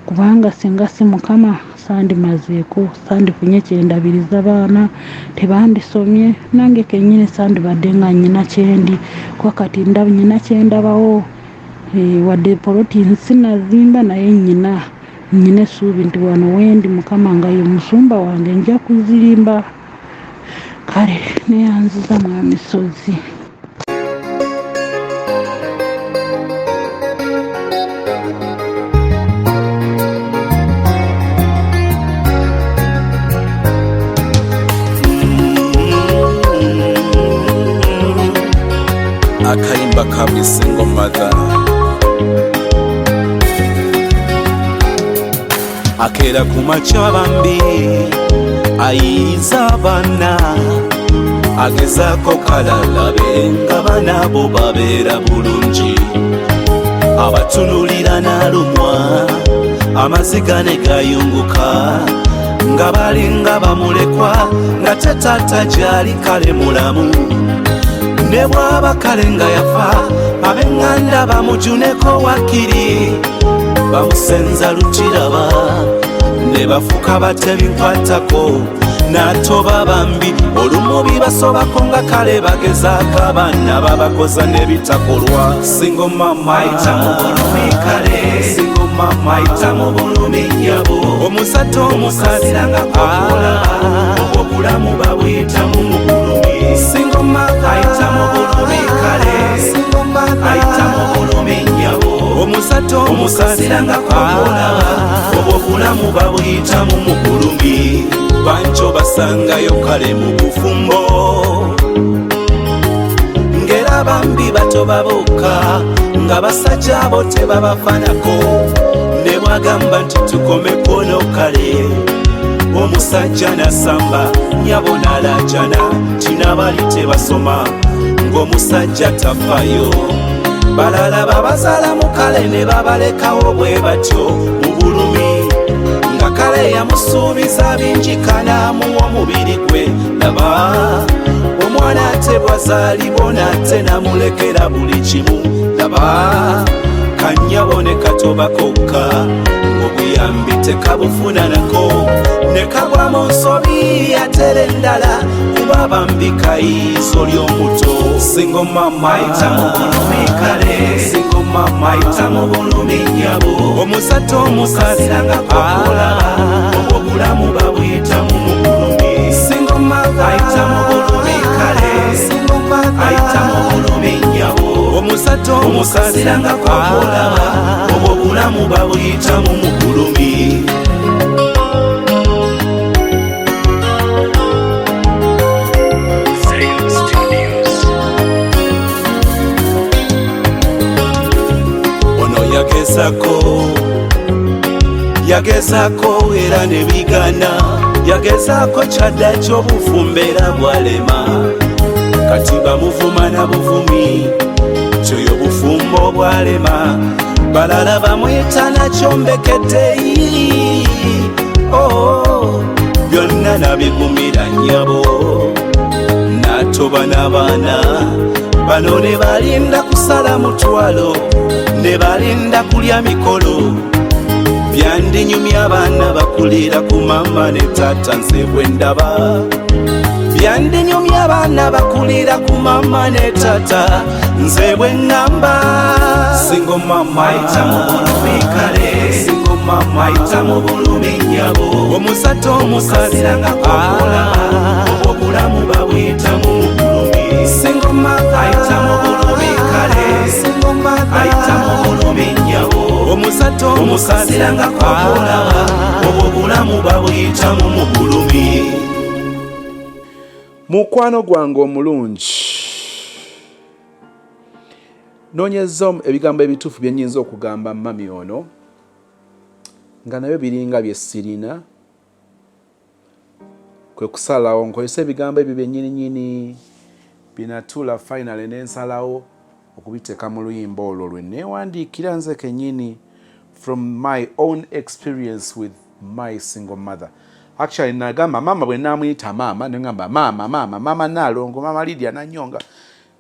kubanga singa si Mukama sandimazeeko, sandifunye kyendabiriza baana, tebandisomye, nange kennyini sandibadde nga nnyina kyendi, kuba kati nnyina kyendabawo. Wadde poloti sinazimba, naye nnyina essuubi nti wano wendi Mukama nga ye musumba wange nja kuzimba. Kale neyanziza Mwami Ssozi. Akayimba ka buli single mother akeera ku makya, bambi ayiiza abaana, agezaako kalalabe nga baana bo babeera bulungi, abatunulira n'alumwa amaziga ne gayunguka nga balinga bamulekwa, nga tetaata gyali kale mulamu, ne bw'aba kale nga yafa, ab'eŋŋanda bamujuneko wakiri bamusenza lukiraba ne bafuka batebinkwatako n'atoba. Bambi olumu bibasobako nga kale bagezaako abaana babakoza n'ebitakolwa. Single mama ayita mu bulumi, kale single mama ayita mu bulumi nnyabo, omuzadde omukazi olaba obwo obulamu babuyitamu mu bulumi. Single mother ayita mu bulumi, kale single mother ayita mu bulumi nnyabo, omuzadde omukazi olaba obwo obulamu babuyitamu mu bulumi. Banjo basangayo kale mu bufumbo ngera bambi bato babuuka nga basajja abo tebabafanako, ne bwagamba nti tukomeko no kale omusajja nasamba nyabo nalajana tinabali tebasoma ng'omusajja tafayo, balala babazaalamu kale ne babalekawo bwe batyo mu bulumi, nga kale yamusuubiza bingi kanaamuwa omubiri gwe. Laba omwana ate bwazaalibwa nate namulekera buli kimu. Laba kanyabo ne katoba kokka ng'obuyambi tekabufunanako, ne kagwa mu nsobi atera endala kuba bambi kayiizo ly'omuto. Single mama ayita mu bulumi, kale single mama ayita mu bulumi nnyabo, omuzadde omukazi olaba obwo obulamu babuyitamu mu bulumi. Single mother ayita mu bulumi, kale single mother ayita mu bulumi nnyabo, omuzadde omukazi olaba obwo obulamu babuyitamu mu bulumi. Zion Studios. Ono yagezako, yagezako era ne bigana, yagezaako kyadda ky'obufumbo era bwalema. Kati bamuvuma na buvumi kyoyo bufumbo bwalema, balala bamwyita nakyombekedde. Oh, byonna nabigumira nnyabo, n'atoba n'abaana bano ne balinda kusala mutwalo, ne balinda kulya mikolo. Byandinyumya abaana bakulira ku mama ne taata, nze bwe ndaba. Byandinyumya abaana bakulira ku mama ne taata, nze bwe ŋŋamba. Single mama ayita mu bulumi, kale single mama ayita mu bulumi nnyabo, omuzadde omukazi olaba obwo obulamu babuyitamu mu bulumi. Single mother ayita mu bulumi, kale single mother ayita mu bulumi nnyabo, omuzadde omukazi olaba obwo obulamu babuyitamu mu bulumi. Mukwano gwange omulungi, noonyeza ebigambo ebituufu bye nnyinza okugamba mami ono, nga nabyo biringa bye sirina, kwe kusalawo nkozesa ebigambo ebyo byennyininyini binatuula finally nensalawo okubiteeka mu luyimba olwo lwe neewandiikira nze kennyini from my own experience with my single mother. Actually nagamba maama bwe naamuyita maama, neŋŋamba maama, maama, maama Naalongo, maama Lydia Nanyonga.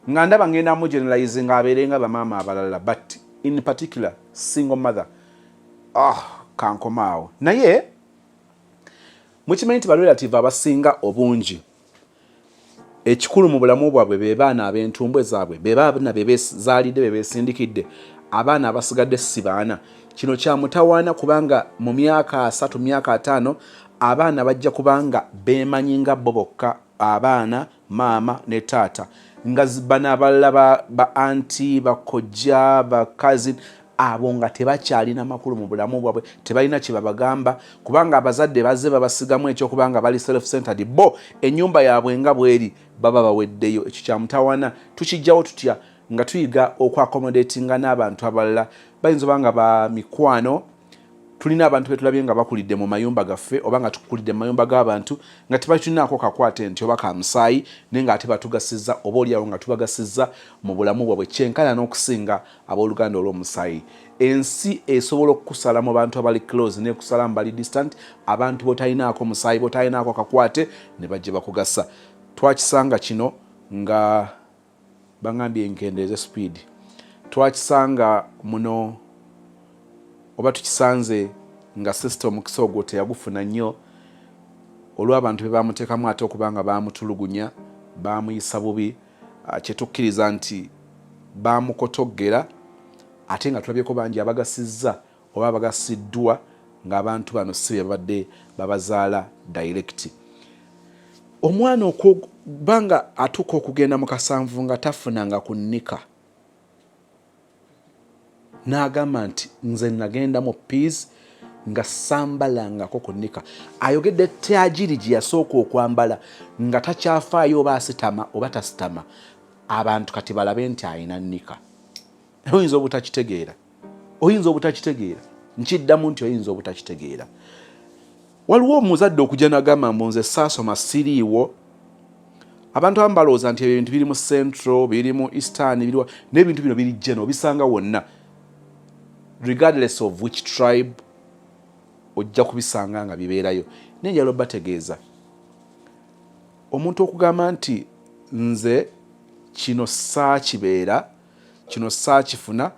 Nga ndaba ngenda mu generalize nga abeere nga bamaama abalala, but in particular single mother. Ah, kankomaawo. Naye mukimanyi nti barelative abasinga obungi, ekikulu mu bulamu bwabwe be baana ab'entumbwe zaabwe, be baana be bezaalidde, be beesindikidde. Abaana abasigadde si baana. Kino kyamutawaana, kubanga mu myaka 30, myaka 50, abaana bajja kubanga beemanyi nga bo bokka, abaana, maama ne taata, nga bano abalala ba auntie, bakojja, ba cousin, abo nga tebakyalina makulu mu bulamu bwabwe, tebalina kye babagamba, kubanga abazadde bazze babasigamu ekyokubanga bali self centered bo, ennyumba yaabwe nga bweri, baba baweddeyo. Ekyo kyamutawaana. Tukijjawo tutya? Nga tuyiga okwaccommodatinga n'abantu abalala. Bayinza oba nga ba mikwano. Tulina abantu betulabye nga bakulidde mu mayumba gaffe, oba nga tukulidde mu mayumba g'abantu, nga tebatulinaako kakwate nti oba ka musaayi, naye nga ate batugasizza, oba oliawo nga tubagasizza mu bulamu bwabwe kyenkana n'okusinga abooluganda olw'omusaayi. Ensi esobola okukusala mu bantu abali close, nekusala mu bali distant, abantu botalinaako musaayi, botalinaako kakwate, ne bajja bakugasa. Twakisanga kino nga bangambye nkendeeze speed. Twakisanga muno, oba tukisanze nga sister omukisa ogwo teyagufuna nnyo olw'abantu be bamuteekamu, ate okuba nga bamutulugunya, bamuyisa bubi. Kyetukkiriza nti bamukotoggera, ate nga tulabyeko bangi abagasizza oba abagasiddwa ng'abantu bano si be babadde babazaala direct. Omwana okubanga atuuka okugenda mu kasanvu nga tafunanga ku knicker, n'agamba nti nze nagenda mu peace nga sambalangako ku knicker. Ayogedde tagiri gye yasooka okwambala nga takyafaayo oba asitama oba tasitama, abantu kati balabe nti ayina knicker. Oyinza obutakitegeera, oyinza obutakitegeera. Nkiddamu nti oyinza obutakitegeera. Waliwo omuzadde okujja nagamba mbu nze saasoma, siriiwo. Abantu abamu balowooza nti ebyo ebintu biri mu Central, biri mu Eastern, biriwa, n'ebintu bino biri general, obisanga wonna, regardless of which tribe, ojja kubisanga nga bibeerayo. Naye njagala obategeeza, omuntu okugamba nti nze kino saakibeera, kino saakifuna,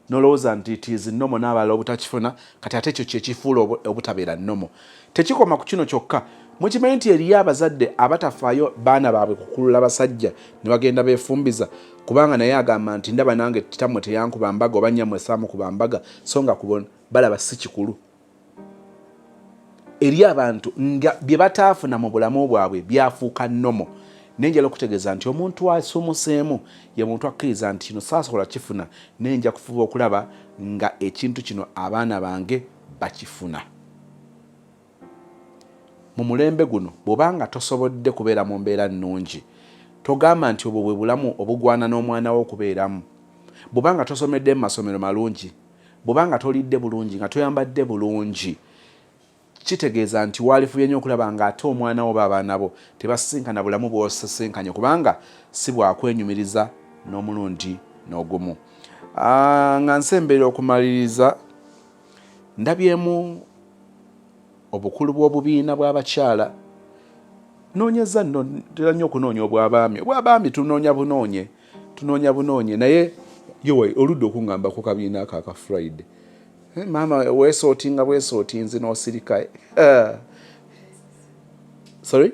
nolowooza nti it is normal n'abalala obutakifuna. Kati ate ekyo kyekifuula obutabeera normal. Tekikoma ku kino kyokka. Mukimanyi nti eriyo abazadde abatafaayo baana baabwe kukulula basajja ne bagenda beefumbiza, kubanga naye agamba nti ndaba nange kitammwe teyankuba mbaga, oba nnyammwe saamukuba mbaga, so nga kubona balaba si kikulu. Eri abantu nga bye bataafuna mu bulamu bwabwe byafuuka normal. Naye njala okutegeeza nti omuntu asumuseemu ye muntu akkiriza nti kino saasobola kifuna, naye nja kufuba okulaba nga ekintu kino abaana bange bakifuna. Mu mulembe guno, bw'obanga tosobodde kubeera mu mbeera nnungi, togamba nti obwo bwe bulamu obugwana n'omwana wo okubeeramu. Bw'obanga tosomedde mu masomero malungi, bw'obanga tolidde bulungi, nga toyambadde bulungi, kitegeeza nti waalifubye nnyo okulaba nga ate omwana wo oba abaana bo tebasisinkana bulamu bw'osisinkanye, kubanga si bwakwenyumiriza n'omulundi n'ogumu. Nga nsemberera okumaliriza, ndabyemu obukulu bw'obubiina bw'abakyala. Noonyeza nno, ntera nnyo okunoonya obw'abaami. Obw'abaami tunoonya bunoonye, tunoonya bunoonye, naye yowe oludde okuŋŋamba ku kabiina ako aka Friday. Maama weesootinga bwesootinzi n'osirika. Sorry,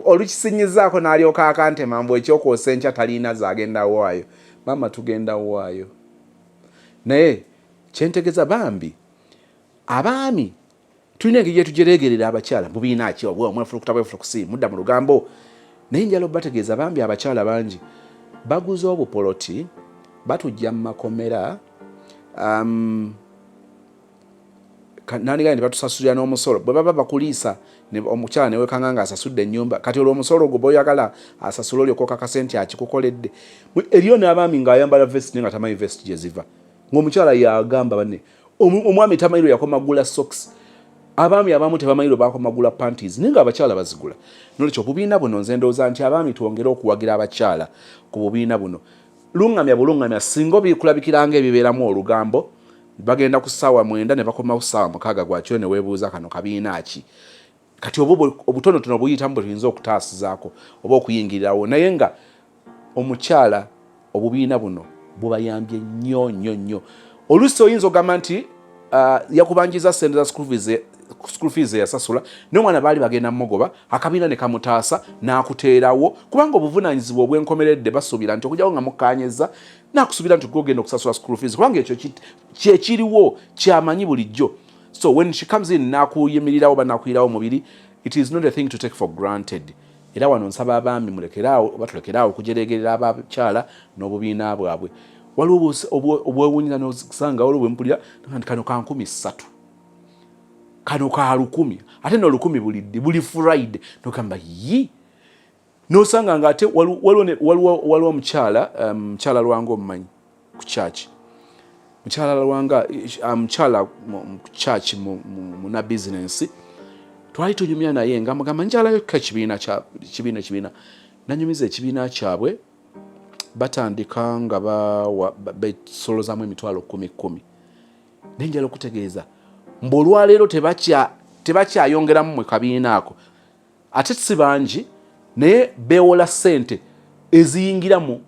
olukisinyizaako n'alyoka akantema mbu ekyokwosa enkya taliina zaagenda waayo. Maama, tugenda waayo, naye kyentegeza bambi abaami tulina engeri gyetujeregerera abakyala mubiina ki obwa omwefulukuta bwefulukusi mudda mu lugambo. Naye njala obategeeza bambi abakyala bangi baguze obupoloti, batujja mu makomera, nandigaa nti batusasulira n'omusolo. Bwe baba bakuliisa, omukyala newekanga nga asasudde ennyumba, kati olwo omusolo ogwo boyagala asasule olyoka okakase nti akikukoledde. Eriyo n'abaami ng'ayambala vest naye nga tamanyi vest gye ziva, ng'omukyala yagamba banne. Omwami tamanyi lwe yakomagula socks. Abaami abamu tebamanyi lwe bakomagula panties, naye nga abakyala bazigula. Nolwekyo obubiina buno, nze ndowooza nti abaami twongere okuwagira abakyala ku bubiina buno. Luŋŋamya buluŋŋamya, singa obikulabikiranga ebibeeramu olugambo, bagenda ku ssaawa 9 ne bakomawo ssaawa 6 gwakiro, ne weebuuza kano kabiina ki? Kati oba obutonotono buyitamu bwe tuyinza okutaasizaako oba okuyingirirawo, naye nga omukyala obubiina buno bubayambye nnyo nnyo nnyo. Oluusi oyinza okugamba nti yakubanjiza sente za school fees eyasasula, naye omwana baali bagenda mugoba, akabiina ne kamutaasa n'akuteerawo, kubanga obuvunanyizibwa obwenkomeredde basuubira nti okujjawo nga mukkaanyizza, nakusuubira nti gwogenda okusasula school fees, kubanga ekyo kyekiriwo kyamanyi bulijjo. So when she comes in nakuyimirirawo oba nakuyirawo mubiri, it is not a thing to take for granted. Era wano nsaba abaami mulekeraawo oba tulekeraawo okujeregerera abakyala n'obubiina bwabwe. Waliwo obwewunyira nosanga waliwo bwempulira nti kano ka 3000, kano ka 1000, ate no 1000 buliddi buli Friday, nogamba yi nosanga nga ate waliwo omukyala, mukyala Lwanga omumanyi ku church, mukyala Lwanga, mukyala ku church muna business, twali tunyumya naye nga mugamba njalayo ekibiina kibiina ekibiina nanyumiza ekibiina kyabwe, batandika nga besolozamu emitwalo kumi kumi. Naye njala okutegeeza mbu olwaleero tebakyayongeramu mu kabiina ako, ate si bangi, naye beewola ssente eziyingira mu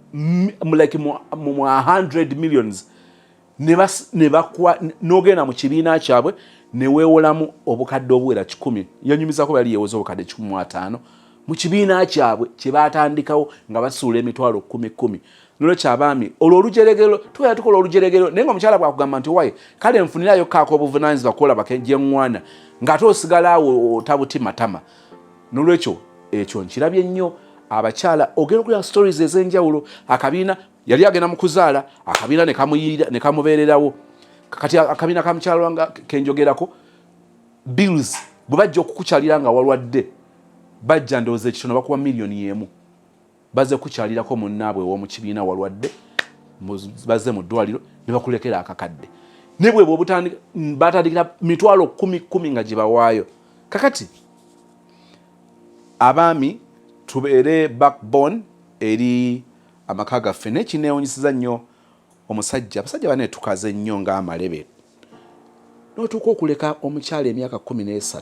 like mu 100 millions, n'ogenda mu kibiina kyabwe neweewolamu obukadde obuwera 100. Yanyumizako bali yewoza obukadde 150 mu kibiina kyabwe kye batandikawo nga basuula emitwalo kumi kumi. Nolwekyo abaami, olwo olujeregero tubeera tukola olujeregero, naye nga omukyala bwakugamba nti waye kale nfunirayo kaako obuvunanyizibwa kuolaba gyeŋŋwana, ng'ate osigala awo otabutimatama. Nolwekyo ekyo nkirabye nnyo, abakyala ogenda okulya stories ez'enjawulo. Akabiina yali agenda mu kuzaala, akabiina ne kamubeererawo. Kati akabiina ka mukyala wanga kenjogerako, bills bwe bajja okukukyalira nga walwadde, bajja ndowooza ekitono bakuwa miliyoni 1, bazze kukyalirako munnaabwe ow'omu kibiina walwadde, bazze mu ddwaliro ne bakulekera akakadde. Ne bwe batandikira mitwalo kumi kumi nga gye bawaayo. Kakati abaami tubeere backbone eri amaka gaffe. Naye kineewunyisiza nnyo omusajja, abasajja bane tukaze nnyo ng'amalebe, n'otuuka okuleka omukyala emyaka 13,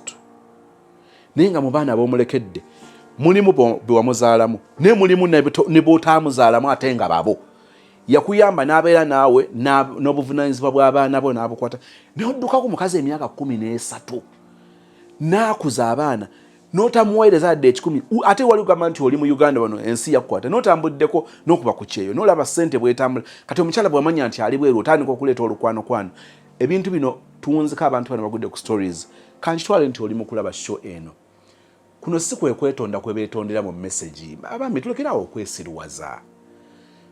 naye nga mu baana b'omulekedde mulimu be wamuzaalamu, naye mulimu ne b'otaamuzaalamu, ate nga babo yakuyamba n'abeera naawe n'obuvunanyizibwa bw'abaana bo n'abukwata, naye odduka ku mukazi emyaka 13 n'akuza abaana n'otamuweereza adde 100. Ate wali ogamba nti oli mu Uganda wano, ensi yakukwata n'otambuddeko n'okuba ku kyeyo n'olaba ssente bwetambula. Kati omukyala bw'amanya nti ali bweru, otandika okuleeta olukwanokwano. Ebintu bino tuwunzika abantu bano bagudde ku stories. Kankitwale nti oli mu kulaba show eno, kuno si kwe kwetonda kwe beetondera mu message. Abaami tulekerawo okwesiruwaza.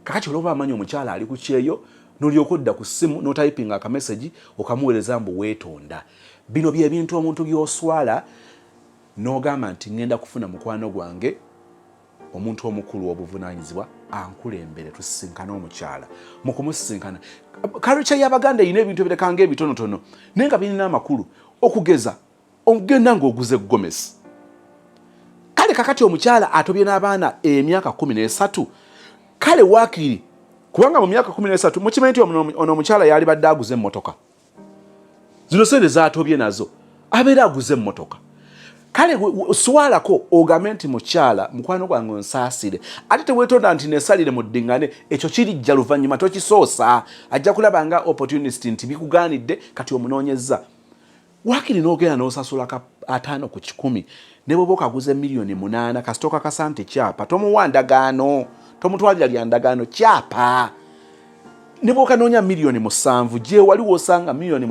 Kakati olwoba amanyi omukyala ali ku kyeyo, nolyoka odda ku ssimu n'otayipinga akamessage okamuweereza mbu weetonda. Bino byebintu omuntu by'oswala n'ogamba nti ŋŋenda kufuna mukwano gwange, omuntu omukulu obuvunaanyizibwa, ankulembere tusisinkane omukyala. Mu kumusisinkana, culture y'Abaganda erina ebintu ebirekanga ebitonotono naye nga birina amakulu. Okugeza, ogenda ng'oguze gomesi. Kale kakati omukyala atobye n'abaana emyaka 13, kale waakiri kubanga mu myaka 13 mukimanyi nti ono omukyala yali badde aguze emmotoka. Zino sente zatobye nazo abeera aguze emmotoka. Kale swalako ogambe nti mukyala mukwano gwange onsaasire. Ate teweetonda nti nesalire muddiŋŋane, ekyo kirijja luvannyuma, tokisoosa. Ajja kulaba nga opportunist nti bikugaanidde, kati omunoonyezza. Waakiri n'ogenda n'osasula ka 50%, ne bw'oba okaguza 8 miliyoni, kasita okakasa nti kyapa, tomuwa ndagaano, tomutwalira lya ndagaano, kyapa. Ne bw'okanoonya 7 miliyoni, gye wali wosanga 7 miliyoni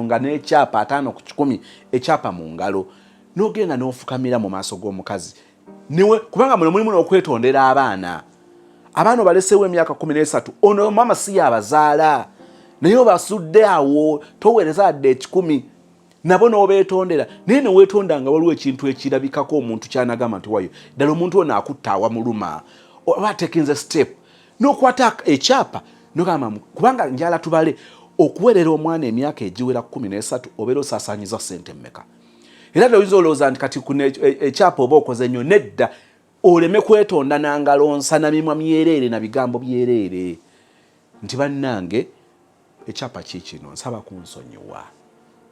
nga n'ekyapa 50%, ekyapa mu ngalo, n'ogenda n'ofukamira mu maaso g'omukazi niwe, kubanga muno mulimu n'okwetondera abaana. Abaana obaleseewo emyaka 13, ono maama si yabazaala, naye obasudde awo, toweereza adde 100, nabo n'obeetondera. Naye neweetonda nga waliwo ekintu ekirabikako omuntu kyanagamba nti wayo ddala omuntu ono akutta awamuluma oba atekinze step, n'okwata ekyapa nogamba kubanga njala tubale okuweerera omwana emyaka egiwera 13, obeera osaasaanyiza ssente mmeka? Era toyinza olowooza nti kati kuno ekyapa oba okoze nnyo. Nedda, oleme kwetonda nangalo nsa na mimwa myereere na bigambo byereere nti bannange ekyapa kiikino, nsaba kunsonyiwa,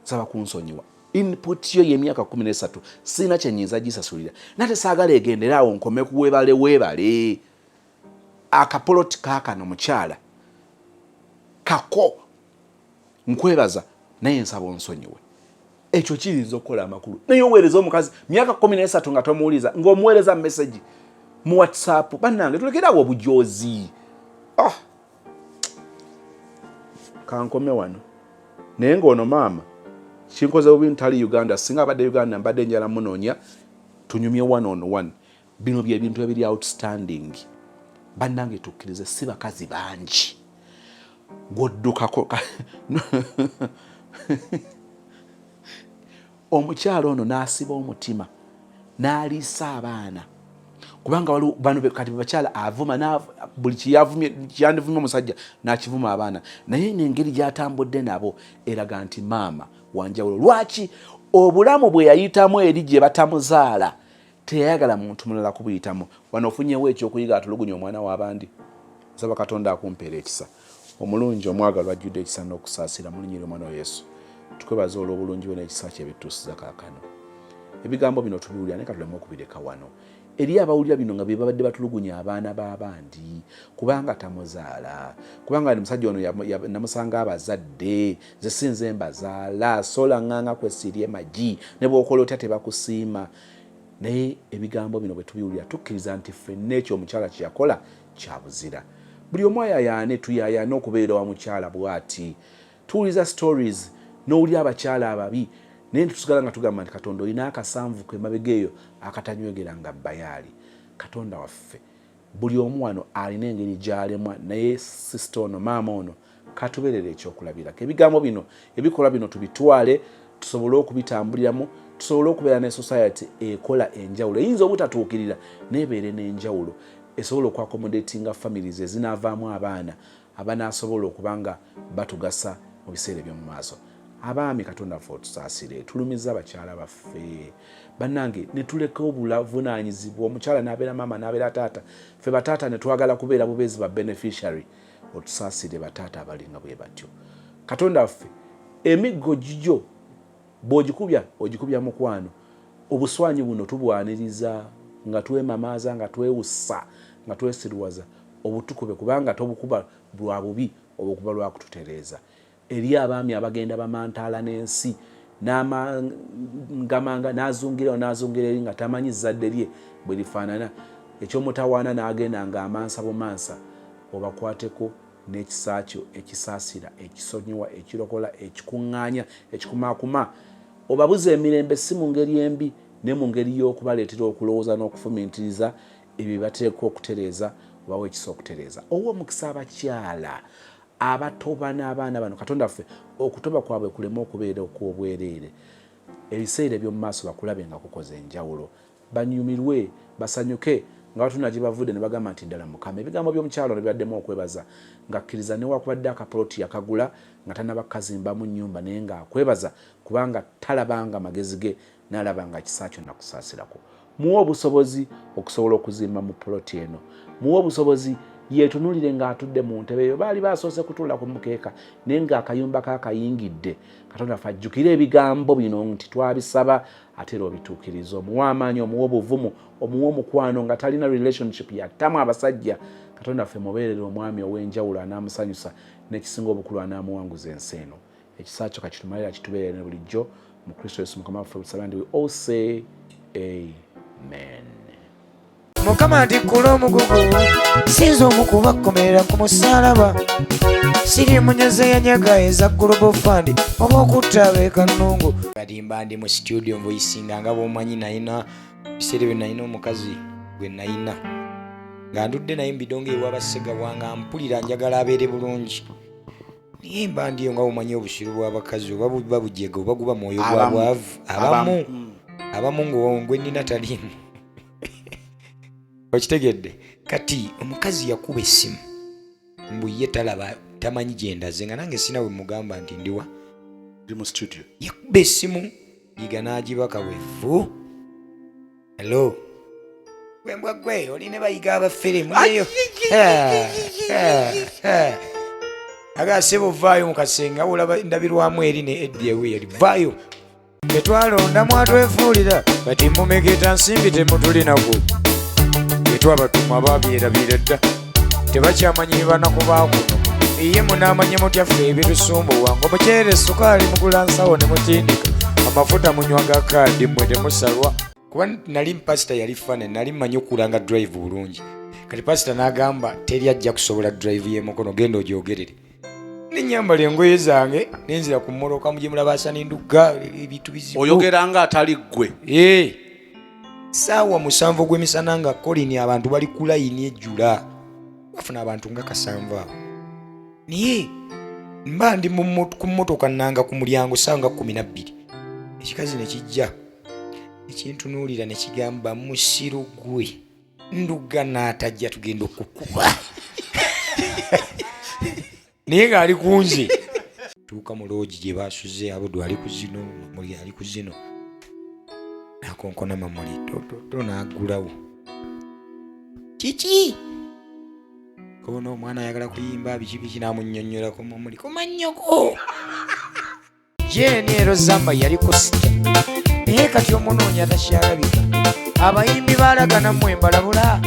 nsaba kunsonyiwa. Input yo y'emyaka 13 sirina kye nnyinza gisasulira, nate saagala egendere awo nkome ku webale weebale. Akapoloti kaakano mukyala kako nkwebaza, naye nsaba onsonyiwe. Ekyo kiyinza okukola amakulu, naye oweereza omukazi myaka 13 nga tomuwuliza, ng'omuweereza message mu WhatsApp. Bannange, tulekerawo obujozi. Oh. Kankome wano, naye ng'ono maama kinkoze bubi ntali Uganda. Singa abadde Uganda, mbadde njala munoonya tunyumye one on one. Bino byebintu ebiri outstanding. Bannange, tukkirize, si bakazi bangi gwoddukako. Omukyalo ono n'asiba omutima n'aliisa abaana, kubanga waliwo bano kati bakyala avuma buli kyandivumye omusajja n'akivuma abaana, naye nengeri gy'atambudde nabo eraga nti maama wanjawulo. Lwaki? Obulamu bwe yayitamu eri gye batamuzaala, teyayagala muntu mulala kubuyitamu. Wano ofunyewo ekyokuyiga. Atulugunya omwana w'abandi, nsaba Katonda akumpeera ekisa. Omulungi omwagalwa, ajjudde ekisa n'okusaasira, mu linnya ly'omwana wa Yesu tukwebaza olw'obulungi bwe n'ekisa kye ebituusiza kaakano. Ebigambo bino tubiwulira, naye katuleme okubireka wano. Eri abawulira bino nga be babadde batulugunya abaana b'abandi kubanga tamuzaala, kubanga ni musajja ono namusanga abazadde, nze si nze mbazaala, sola ŋŋanga kwesiirye magi, ne bw'okola otya tebakusiima. Naye ebigambo bino bwe tubiwulira, tukkiriza nti ffenna ekyo omukyala kye yakola kya buzira. Buli omu ayayaane, tuyayaane okubeera wa mukyala bw'ati. Tuwuliza stories n'owulira abakyala ababi, naye ntusigala nga tugamba nti Katonda olina akasanvu ke emabega eyo akatanywegera nga bayaali. Katonda waffe, buli omu wano alina engeri gy'alemwa, naye sister ono, maama ono katubeerera ekyokulabirako. Ebigambo bino, ebikolwa bino tubitwale, tusobole okubitambuliramu, tusobole okubeera ne society ekola enjawulo. Eyinza obutatuukirira, nebeere n'enjawulo esobola okwaccommodatinga families ezinaavaamu abaana abanaasobola okuba nga batugasa mu biseera eby'omu maaso. Abaami, Katonda ffe otusaasire, tulumiza abakyala baffe bannange, ne tuleka obuvunaanyizibwa. Omukyala n'abeera maama, n'abeera taata, ffe bataata ne twagala kubeera bubeezi ba beneficiary. Otusaasire bataata abalinga bwe batyo. Katonda waffe, emiggo gigyo bw'ogikubya, ogikubya mukwano. Obuswanyi buno tubwaniriza nga twemamaaza, nga twewussa, nga twesiruwaza. Obutukube, kubanga tobukuba lwa bubi, obukuba lwa kututereeza. Eri abaami abagenda bamantaala n'ensi n'amangamanga, n'azungira n'azungira eri nga tamanyi zzadde lye bwe lifaanana, ekyomutawaana, n'agenda ng'amansa bumansa, obakwateko n'ekisa kyo ekisaasira, ekisonyiwa, ekirokola, ekikuŋŋaanya, ekikumaakuma. Obabuza emirembe, si mu ngeri embi, ne mu ngeri y'okubaleetera okulowooza n'okufumintiriza ebyo bye bateekwa okutereeza. Obawa ekisa okutereeza. Owa omukisa abakyala abatoba n'abaana bano. Katonda ffe, okutoba kwabwe kuleme okubeera okw'obwereere. Ebiseera eby'omu maaso bakulabe nga kukoze enjawulo, banyumirwe, basanyuke nga batuna gye bavudde ne bagamba nti ddala Mukama. Ebigambo by'omukyalo ono bibaddemu okwebaza, ng'akkiriza newakubadde akapoloti yakagula nga tanaba kukazimbamu nnyumba, naye ng'akwebaza kubanga talabanga magezi ge, n'alaba nga kisa kyo nakusaasirako. Muwe obusobozi okusobola okuzimba mu poloti eno. Muwe obusobozi yeetunulire ng'atudde mu ntebe eyo. Baali basoose kutuula ku mukeeka, naye ng'akayumba kakayingidde. Katonda ffe, ajjukire ebigambo bino nti twabisaba, ate era obituukiriza. Omuwe amaanyi, omuwe obuvumu, omuwe omukwano nga talina relationship yattamu abasajja. Katonda ffe, mubeerere omwami ow'enjawulo anaamusanyusa, n'ekisinga obukulu anaamuwanguza ensi eno. Ekisa kyo kakitumalira, kitubeerere ne bulijjo. Mu Kristo Yesu Mukama waffe tusaba, and we all say amen. Mukama ntikkula omugugu, sinza omukuba kukomerera ku musalaba. Siri munyazi eyanyaga eza Global Fund oba okutta abeekannungu. Kati mba ndi mu studio nvoicinga nga bwomanyi, nalina biseera ebyo nalina omukazi gwe nalina nga ndudde naye mbidongo ewabasegabwa, nga mpulira njagala abeere bulungi, naye mba ndiyo nga bwomanyi obusiru bw'abakazi, oba buba bujega oba guba mwoyo gwa Abamu. bwavu. Abamu abamu ngwe nina taliimu, okitegedde? Kati omukazi yakuba essimu mbu ye talaba, tamanyi gyendaze, nga nange sina we mugamba nti ndiwa. Ndi mu studio. Yakuba essimu, Yiga n'agibaka bwefu, "Hello, gwembwa gwe oli ne Bayiga abafere muleyo." Aga, "Sebo, vaayo mu kasenge." Olaba ndabirwamu eri ne Eddi eweri, "Vaayo." Tetwalonda mwatwefuulira kati mumegeta nsimbi temutulinako. Tetwabatuma babyerabira dda tebakyamanyi banaku baakuno. Iye munaamanye mutya ffe ebitusumbuwa ng'omuceere sukaali mugula nsawo ne mutindika amafuta munywa ga kaadi mmwe temusalwa. Kuba nali pasita yali fane nali mmanyi okulanga drive bulungi kati pasita n'agamba teri ajja kusobola drive y'emukono genda ogyogerere nenyambala engoye zange nenzira ku mmoloka mugye mulaba asanindugga ebintu bizibu Oyogera nga atali ggwe. Eh, saawa 7 ogw'emisana nga kolini abantu bali ku layini ejjula bafuna abantu nga 7 awo naye mba ndi ku mmotoka nanga ku mulyango saawa nga 12 ekikazi ne kijja ekintunuulira ne kigamba musiru gwe Ndugga n'atajja tugenda okukuba naye ng'ali kunze tuuka mu loogi gye basuze Abudu ali ku zino Mamuli ali ku zino nakonkona Mamuli tototo n'aggulawo kiki kono omwana ayagala kuyimba biki biki n'amunnyonnyolako Mamuli kumannyoko Jane ero Zamba yali ku sita naye kati omunoonya takyalabika. Abayimbi baalagana mmwe mbalabula.